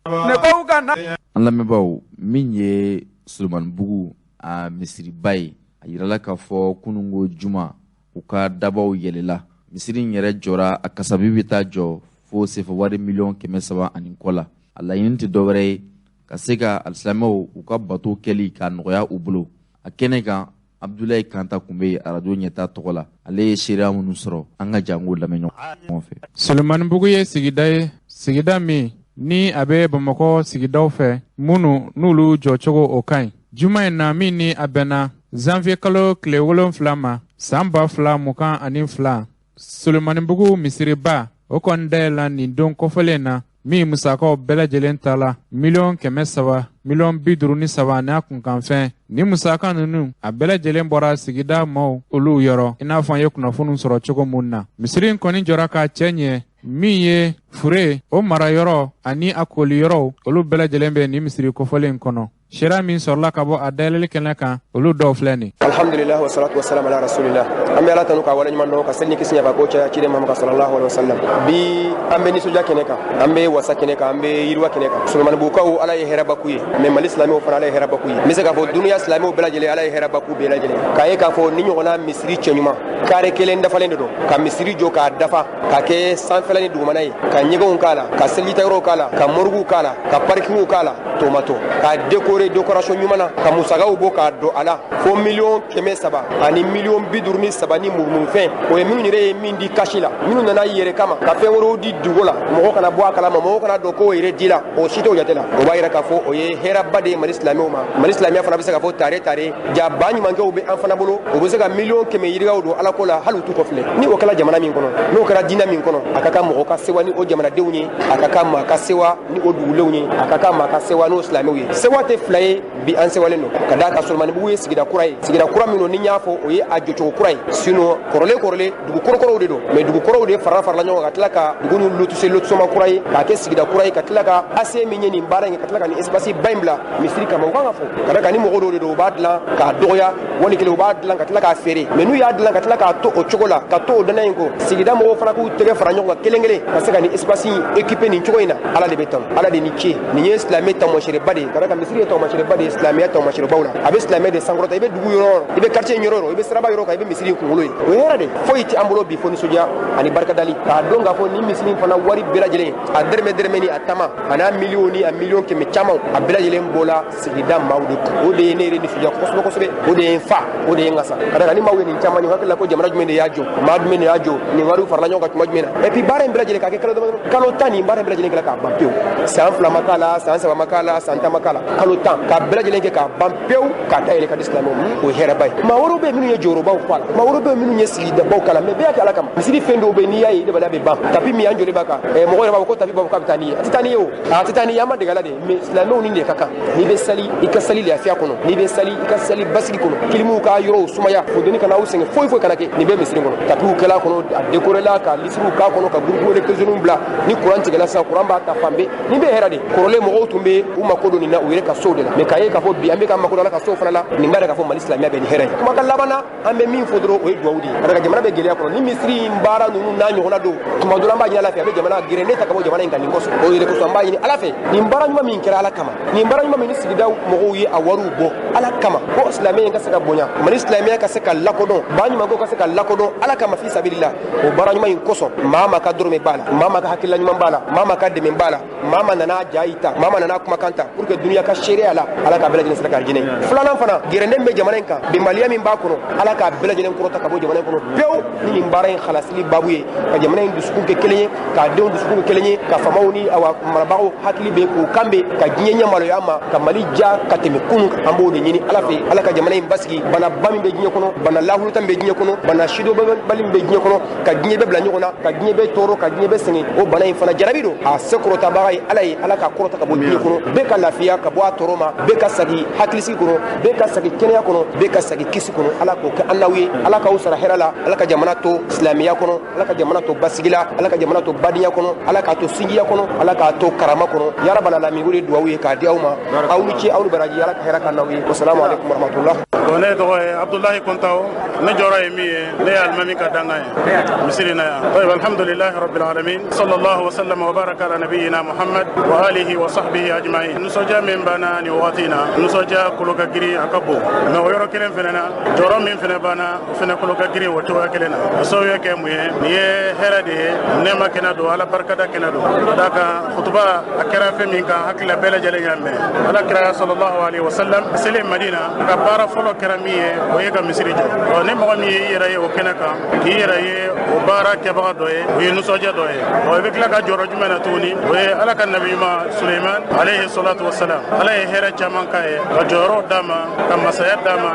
An lamɛnbaaw, min ye Solomanibugu a misiriba ye, a yirala k'a fɔ kununko juma u ka dabaw yɛlɛla. Misiri in yɛrɛ jɔra, a kasabi bɛ taa jɔ fo sefa wari 300,000 ani kɔ la. A laɲini tɛ dɔwɛrɛ ye ka se ka alisilamɛw u ka bato kɛli k'a nɔgɔya u bolo. A kɛnɛ kan, Abdoulaye Kanta tun bɛ arajo ɲɛta tɔgɔ la, ale ye seereya minnu sɔrɔ, an ka jango lamɛn ɲɔgɔn fɛ.
Solomanibugu ye sigida ye, sigida min ni a bɛ Bamakɔ sigidaw fɛ minnu n'olu jɔcogo o ka ɲi. Juma in na min ni a bɛnna zanviye kalo tile 7 ma san 2022, Solomanibugu misiriba o kɔni dayɛlɛla nin don kɔfɛlen na min musakaw bɛɛ lajɛlen ta la 300,000,000 53 n'a kunkanfɛn. Ni musaka ninnu a bɛɛ lajɛlen bɔra sigida maaw olu yɔrɔ, i n'a fɔ an ye kunnafoniw sɔrɔ cogo mun na. Misiri in kɔni jɔra k'a cɛ ɲɛ, min ye fure o marayɔrɔ ani a koliyɔrɔw, olu bɛɛ lajɛlen bɛ nin misiri kofɔlen in kɔnɔ. Sariya min sɔrɔla ka bɔ a dayɛlɛli kɛnɛ kan, olu dɔw filɛ nin.
Alhamdulillah wa salatu wa salam ala rasulillah. An bɛ Ala tanu k'a waleɲuman dɔn, ka seli ni kisi ɲaga ko caya ciden Muhammad sallallahu alaihi wasallam. Bi an bɛ nisɔndiya kɛnɛ kan, an bɛ wasa kɛnɛ kan, an bɛ yiriwa kɛnɛ kan. Solomanibugukaw, Ala ye hɛrɛba k'u ye, mais Mali silamɛw fana, Ala ye hɛrɛba k'u ye. N bɛ se k'a fɔ dunuya silamɛw bɛɛ lajɛlen, Ala ye hɛrɛba k'u bɛɛ lajɛlen. K'a ye k'a fɔ ni ɲɔgɔnna misiri cɛɲuman kare kelen dafalen de don, ka misiri jɔ k'a dafa, k'a kɛ sanfɛla ni dugumana ye, ka ɲɛgɛnw k'a la, ka selijitayɔrɔw k'a la, ka morigiw k'a la, ka parkingiw k'a la, tomato, k'a décorer décoration ɲuman na, ka musakaw bɔ k'a don a la fo 300,000 ani 53,000 ni murumurufɛn. O ye minnu yɛrɛ ye min di kasi la, minnu nana yɛrɛ kama ka fɛn wɛrɛw di dugu la, mɔgɔ kana bɔ a kalama, mɔgɔ kana dɔn k'o yɛrɛ di la, o si t'o jate la. O b'a yira k'a fɔ o ye hɛrɛba de ye Mali silamɛw ma. Mali silamɛya fana bɛ se k'a fɔ tare tare ja ba ɲumankɛw bɛ an fana bolo, o bɛ se ka 100,000,000 yirikaw don Ala ko la, hali u t'u kɔfilɛ. Ni o kɛra jamana min kɔnɔ, n'o kɛra diinɛ min kɔnɔ, a ka kan mɔgɔ ka sewa ni o jamanadenw ye, a ka kan maa ka sewa ni o dugulenw ye, a ka kan maa ka sewa n'o silamɛw ye. Sewa tɛ fila ye bi, an sewalen don ka d'a kan Solomanibugu ye sigida kura ye, sigida kura min don ni n y'a fɔ o ye a jɔcogo kura ye. Sinon kɔrɔlen dugu kɔrɔkɔrɔw de don, mais dugu kɔrɔw de farala ɲɔgɔn kan ka tila ka dugu ninnu lotise lotissement kura ye, k'a kɛ sigida kura ye, ka tila ka AC min ye nin baara in kɛ, ka tila ka nin espace ba in bila misiri kama. U kan ka fɔ ka d'a kan ni mɔgɔ dɔw de don, u b'a dilan k'a dɔgɔya, wali kelen u b'a dilan ka tila k'a feere, mais n'u y'a dilan ka tila k'a to o cogo la, ka to o danaya in kɔ, sigida mɔgɔw fana k'u tɛgɛ fara ɲɔgɔn kan kelen kelen ka se ka nin espace in équiper nin cogo in na. Ala de bɛ tanu, Ala de ni ce. Nin ye silamɛ taamasiyɛnba de ye, ka d'a kan misiri ye taamasiyɛnba de ye silamɛya taamasiyɛnbaw la. A bɛ silamɛ de sankɔrɔta. I bɛ dugu yɔrɔ o yɔrɔ, i bɛ quartier yɔrɔ o yɔrɔ, i bɛ siraba yɔrɔ kan, i bɛ misiri in kunkolo ye. O ye hɛrɛ de ye. Foyi tɛ an bolo bi fo nisɔndiya ani barikadali, k'a dɔn k'a fɔ nin misiri in fana wari bɛɛ lajɛlen, a dɛrɛmɛ ni a tama a n'a miliyɔn ni a 100,000,000 caman, a bɛɛ lajɛlen bɔla sigida maaw de kun. O de ye ne yɛrɛ nisɔndiya kosɛbɛ kosɛbɛ, o de ye n fa, o de ye n kasa. Ka d'a kan ni maaw ye nin caman ye, u hakili la ko jamana jumɛn de y'a jɔ, maa jumɛn de y'a jɔ, nin wariw farala ɲɔgɔn kan tuma jumɛn na. Et puis baara in bɛɛ lajɛlen k'a kɛ kalo damadɔ, kalo 10 nin baara in bɛɛ lajɛlen kɛla k'a ban pewu. San 2 ma k'a la, san 3 ma k'a la, san 10 ma k'a la, kalo 10 k'a bɛɛ lajɛlen kɛ k'a ban pewu, k'a dayɛlɛ ka di silamɛw ma, o ye hɛrɛba ye. Maa wɛrɛw bɛ yen minnu ye jɔyɔrɔbaw k'a la, maa wɛrɛw bɛ yen minnu ye sigidabaw k'a la, mais bɛɛ y'a kɛ Ala kama. Misiri fɛn dɔw bɛ yen n'i y'a ye i dabaliya bɛ ban. Tapi min an jɔlen b'a kan, mɔgɔ yɛrɛ b'a fɔ ko tapi b'a fɔ k'a bɛ taa n'i ye, a tɛ taa n'i ye o, a tɛ taa n'i ye, an ma dege a la de. Mais silamɛw ni de ka kan. N'i bɛ sali, i ka sali lafiya kɔnɔ, n'i bɛ sali, i ka sali basigi kɔnɔ, kilimuw ka yɔrɔw sumaya, funteni kana aw sɛgɛn, foyi foyi kana kɛ. Nin bɛ misiri kɔnɔ, tapiw kɛla kɔnɔ, a décoré la, ka lisiriw k'a kɔnɔ, ka groupe électrogène bila. Ni courant tigɛla sisan, courant b'a ta fan bɛɛ. Nin bɛ hɛrɛ de. Kɔrɔlen mɔgɔw tun bɛ u mako don nin na u yɛrɛ ka sow de la, mais k'a ye k'a fɔ bi an bɛ ka mako don Ala ka sow fana la, nin b'a yira k'a fɔ Mali silamɛya bɛ ni hɛrɛ ye. Kumakan laban na, an bɛ min fɔ dɔrɔn, o ye duwawu de ye. Ka d'a kan jamana bɛ gɛlɛya kɔnɔ, ni misiri in baara ninnu n'a ɲɔgɔnna don, tuma dɔ la an b'a ɲini Ala fɛ, a bɛ jamana gɛrɛnden ta ka bɔ jamana in kan nin kosɔn. O yɛrɛ kosɔn an b'a ɲini Ala fɛ, nin baara ɲuman min kɛra Ala kama, nin baara ɲuman min ni sigida mɔgɔw ye a wariw bɔ Ala kama, ko silamɛya ka se ka bonya, Mali silamɛya ka se ka lakodɔn, ba ɲumanko ka se ka lakodɔn Ala kama fi sabilillah. O baara ɲuman in kosɔn, maa ma ka dɔrɔmɛ b'a la, maa ma ka hakilila ɲuman b'a la, maa ma ka dɛmɛ b'a la, maa ma nana ja yi ta, maa ma nana kumakan ta pour que dunuya ka seereya la, Ala k'a bɛɛ lajɛlen sara k'a jinɛ. Filanan fana, gɛrɛnden bɛ jamana in kan, bɛnbaliya min b'a kɔnɔ, Ala k'a bɛɛ lajɛlen kɔrɔta ka bɔ jamana in kɔnɔ pewu, ni nin baara in halasili babu ye, ka jamana in dusukun kɛ kelen ye, k'a denw dusukun kɛ kelen ye, ka faamaw ni awa marabagaw hakili bɛ k'u kan bɛ, ka diɲɛ ɲɛ maloya ma, ka Mali ja ka tɛmɛ kunun kan. An b'o de ɲini Ala fɛ, Ala ka jamana in basigi. Banaba min bɛ diɲɛ kɔnɔ, bana lahuluta min bɛ diɲɛ kɔnɔ, bana sidɔnbali min bɛ diɲɛ kɔnɔ, ka diɲɛ bɛɛ bila ɲɔgɔn na, ka diɲɛ bɛɛ tɔɔrɔ, ka diɲɛ bɛɛ sɛgɛn, o bana in fana jarabi don. A se kɔrɔtabaga ye Ala ye, Ala k'a kɔrɔta ka bɔ diɲɛ kɔnɔ, bɛɛ ka lafiya ka bɔ a tɔɔrɔ ma, bɛɛ ka sagi hakilisigi kɔnɔ, bɛɛ ka sagi kɛnɛya kɔnɔ, bɛɛ ka sagi kisi kɔnɔ. Ala k'o kɛ an n'aw ye, Ala k'aw sara hɛrɛ la, Ala ka jamana to silamɛya kɔnɔ, Ala ka jamana to basigi la, Ala ka jamana to badenya kɔnɔ, Ala k'a to sinjiya kɔnɔ, Ala k'a to karama kɔnɔ. Ya rabbal alamin, o de ye duwawu ye k'a di aw ma. Aw ni ce, aw ni baraji, Ala ka hɛrɛ k'an n'aw ye. Wasalamu alaikum warahmatullah.
Bon, ne tɔgɔ ye Abdulahi Kontaw. Ne jɔyɔrɔ ye min ye, ne ye alimami ka dankan ye misiri na yan. طيب الحمد لله رب العالمين صلى الله وسلم وبارك على نبينا محمد وآله وصحبه أجمعين. Nisɔndiya min b'an na nin wagati in na, nisɔndiya kolo ka girin, a ka bon, mais o yɔrɔ kelen fɛnɛ na, jɔyɔrɔ min fɛnɛ b'an na, o fɛnɛ kolo ka girin o cogoya kelen na. A sababuya kɛ mun ye? Nin ye hɛrɛ de ye, nɛɛma kɛnɛ don, Ala barikada kɛnɛ don. Ka d'a kan kutuba a kɛra fɛn min kan, hakili la bɛɛ lajɛlen y'a mɛn. Ala kira sallallahu alaihi wasallam selen Madina, a ka baara fɔlɔ kɛra min ye, o ye ka misiri jɔ. Ɔ, ni mɔgɔ min ye i yɛrɛ ye o kɛnɛ kan, k'i yɛrɛ ye o baara kɛbaga dɔ ye, o ye nisɔndiya dɔ ye. Ɔ, i bɛ tila ka jɔyɔrɔ jumɛn na tuguni? O ye Ala ka nabi ɲuman Suleiman alayhi salatu wasalam, Ala ye hɛrɛ caman k'a ye, ka jɔyɔrɔ d'a ma, ka masaya d'a ma,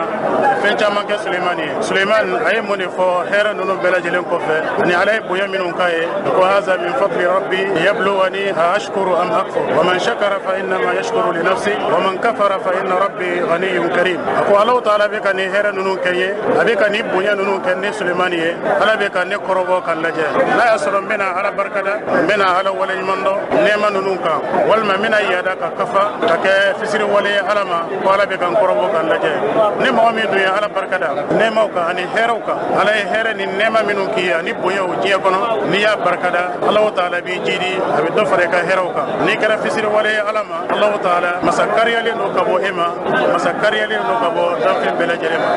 fɛn caman kɛ Suleiman ye. Suleiman a ye mun de fɔ hɛrɛ ninnu bɛɛ lajɛlen kɔfɛ ani Ala ye bonya minnu k'a ye? Ko haza min fadli rabbi liyabluwani a ashkuru am akfur wa man shakara fa innama yashkuru li nafsi wa man kafara fa inna rabbi ghaniyyun karim. A ko Alahu taala bɛ ka nin hɛrɛ ninnu kɛ n ye, a bɛ ka nin bonya ninnu kɛ ne Suleiman ye, Ala bɛ ka ne kɔrɔbɔ ka n lajɛ, n'a y'a sɔrɔ n bɛna Ala barikada, n bɛna Ala waleɲuman dɔn nɛɛma ninnu kan, walima n bɛna yaada ka kafa ka kɛ fisiriwale ye Ala ma, ko Ala bɛ ka n kɔrɔbɔ ka n lajɛ. Ni mɔgɔ min dun ye Ala barikada nɛɛmaw kan ani hɛrɛw kan, Ala ye hɛrɛ ni nɛɛma minnu k'i ye ani bonyaw diɲɛ kɔnɔ, n'i y'a barikada, Alahu taala b'i jidi, a bɛ dɔ fara i ka hɛrɛw kan. N'i kɛra fisiriwale ye Ala ma, Alahu taala masa kariyalen don ka bɔ e ma, masa kariyalen don ka bɔ danfɛn bɛɛ lajɛlen ma.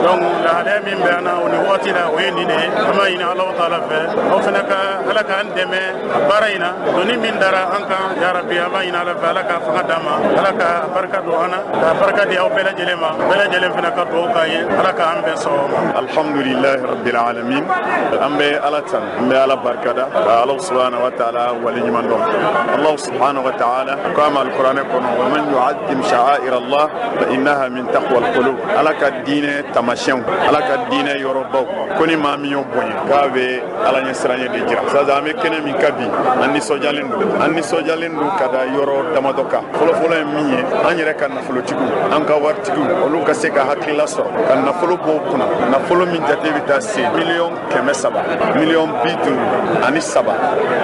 Donc lahalaya min bɛ an na o ni waati la, o ye nin de ye. An b'a ɲini Alahu taala fɛ, aw fana ka Ala k'an dɛmɛ baara in na, doni min dara an kan, ya Rabbi, an b'a ɲini Ala fɛ, Ala ka fanga d'an ma, Ala ka barika don an na, ka barika di aw bɛɛ lajɛlen ma, bɛɛ lajɛlen fana ka dugawu k'an ye, Ala k'an bɛn sawaba ma.
Alhamdulillahi rabbil alamin. An bɛ Ala tanu, an bɛ Ala barikada, ka Ala subhanahu wa ta'ala waleɲuman dɔn. Allah subhanahu wa ta'ala ko a ma alikuranɛ kɔnɔ, wa man yu'azzim sha'air Allah fa innaha min taqwa al-qulub. Ala ka diinɛ taamasiyɛnw, Ala ka diinɛ yɔrɔbaw, ko ni maa min y'o bonya, k'a bɛ Ala ɲɛsiranɲɛ de jira. Sasa an bɛ kɛnɛ min kan bi, an nisɔndiyalen don, an nisɔndiyalen don ka da yɔrɔ damadɔ kan. Fɔlɔfɔlɔ ye min ye, an yɛrɛ ka nafolotigiw, an ka waritigiw, olu ka se ka hakilila sɔrɔ ka nafolo bɔ u kunna, nafolo min jate bɛ taa se 300 miliyɔn 53,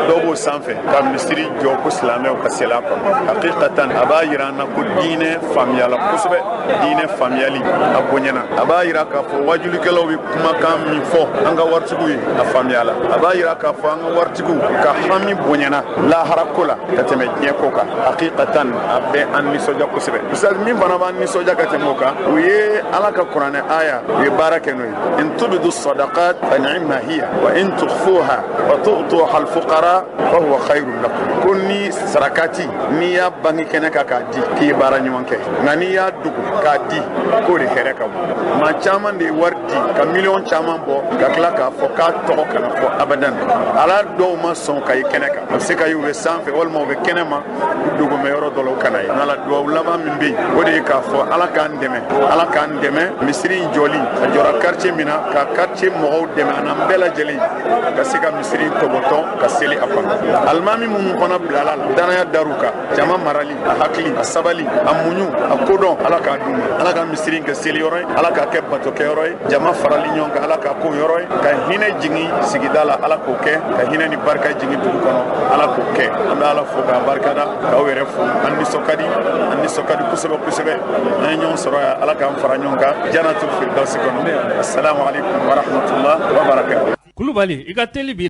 dɔw b'o sanfɛ, ka misiri jɔ ko silamɛw ka seli a kɔnɔ. Hakikatan a b'a yira an na ko diinɛ faamuyala kosɛbɛ, diinɛ faamuyali a bonyana. A b'a yira k'a fɔ wajulikɛlaw bɛ kumakan min fɔ an ka waritigiw ye, a faamuyala. A b'a yira k'a fɔ an ka waritigiw ka hami bonyana lahara ko la ka tɛmɛ diɲɛ ko kan. Hakikatan a bɛ an nisɔndiya kosɛbɛ. Misali min fana b'an nisɔndiya ka tɛmɛ o kan, o ye Ala ka kuranɛ aya, u ye baara kɛ n'o ye. In tubdu sadaqat fa ni'ma hiya wa in tukhfuha wa tu'tuha al-fuqara fa huwa khayrun lakum. Ko ni sarakati, n'i y'a bange kɛnɛ kan k'a di, k'i ye baara ɲuman kɛ, nka n'i y'a dogo k'a di, k'o de hɛrɛ ka bon. Maa caman de ye wari di ka miliyɔn caman bɔ ka tila k'a fɔ k'a tɔgɔ kana fɔ abadan. Ala dɔw ma sɔn ka ye kɛnɛ kan, a bɛ se ka ye u bɛ sanfɛ walima u bɛ kɛnɛ ma, u dogomɛ yɔrɔ dɔ la, u kana ye. N'ala duwawu laban min bɛ yen, o de ye k'a fɔ Ala k'an dɛmɛ, Ala k'an dɛmɛ misiri in jɔli, a jɔra quartier min na, ka quartier mɔgɔw dɛmɛ a n'an bɛɛ lajɛlen ka se ka misiri tɔbɔtɔ ka seli a kɔnɔ. Alimami minnu fana bilala la, danaya dar'u kan, jama marali, a hakili, a sabali, a muɲu, a kodɔn, Ala k'a d'u ma. Ala ka misiri in kɛ seli yɔrɔ ye, Ala k'a kɛ batokɛyɔrɔ ye, jama farali ɲɔgɔn kan, Ala k'a k'o yɔrɔ ye, ka hinɛ jigin sigida la, Ala k'o kɛ, ka hinɛ ni barika jigin dugu kɔnɔ, Ala k'o kɛ. An bɛ Ala fo k'a barikada, k'aw yɛrɛ fo. An nisɔn ka di, an nisɔn ka di kosɛbɛ kosɛbɛ. An ye ɲɔgɔn sɔrɔ yan, Ala k'an fara ɲɔgɔn kan janatul firdausi kɔnɔ. Assalamu alaikum wa rahmatullah wa barakatuh.
Kulubali, i ka teli bi.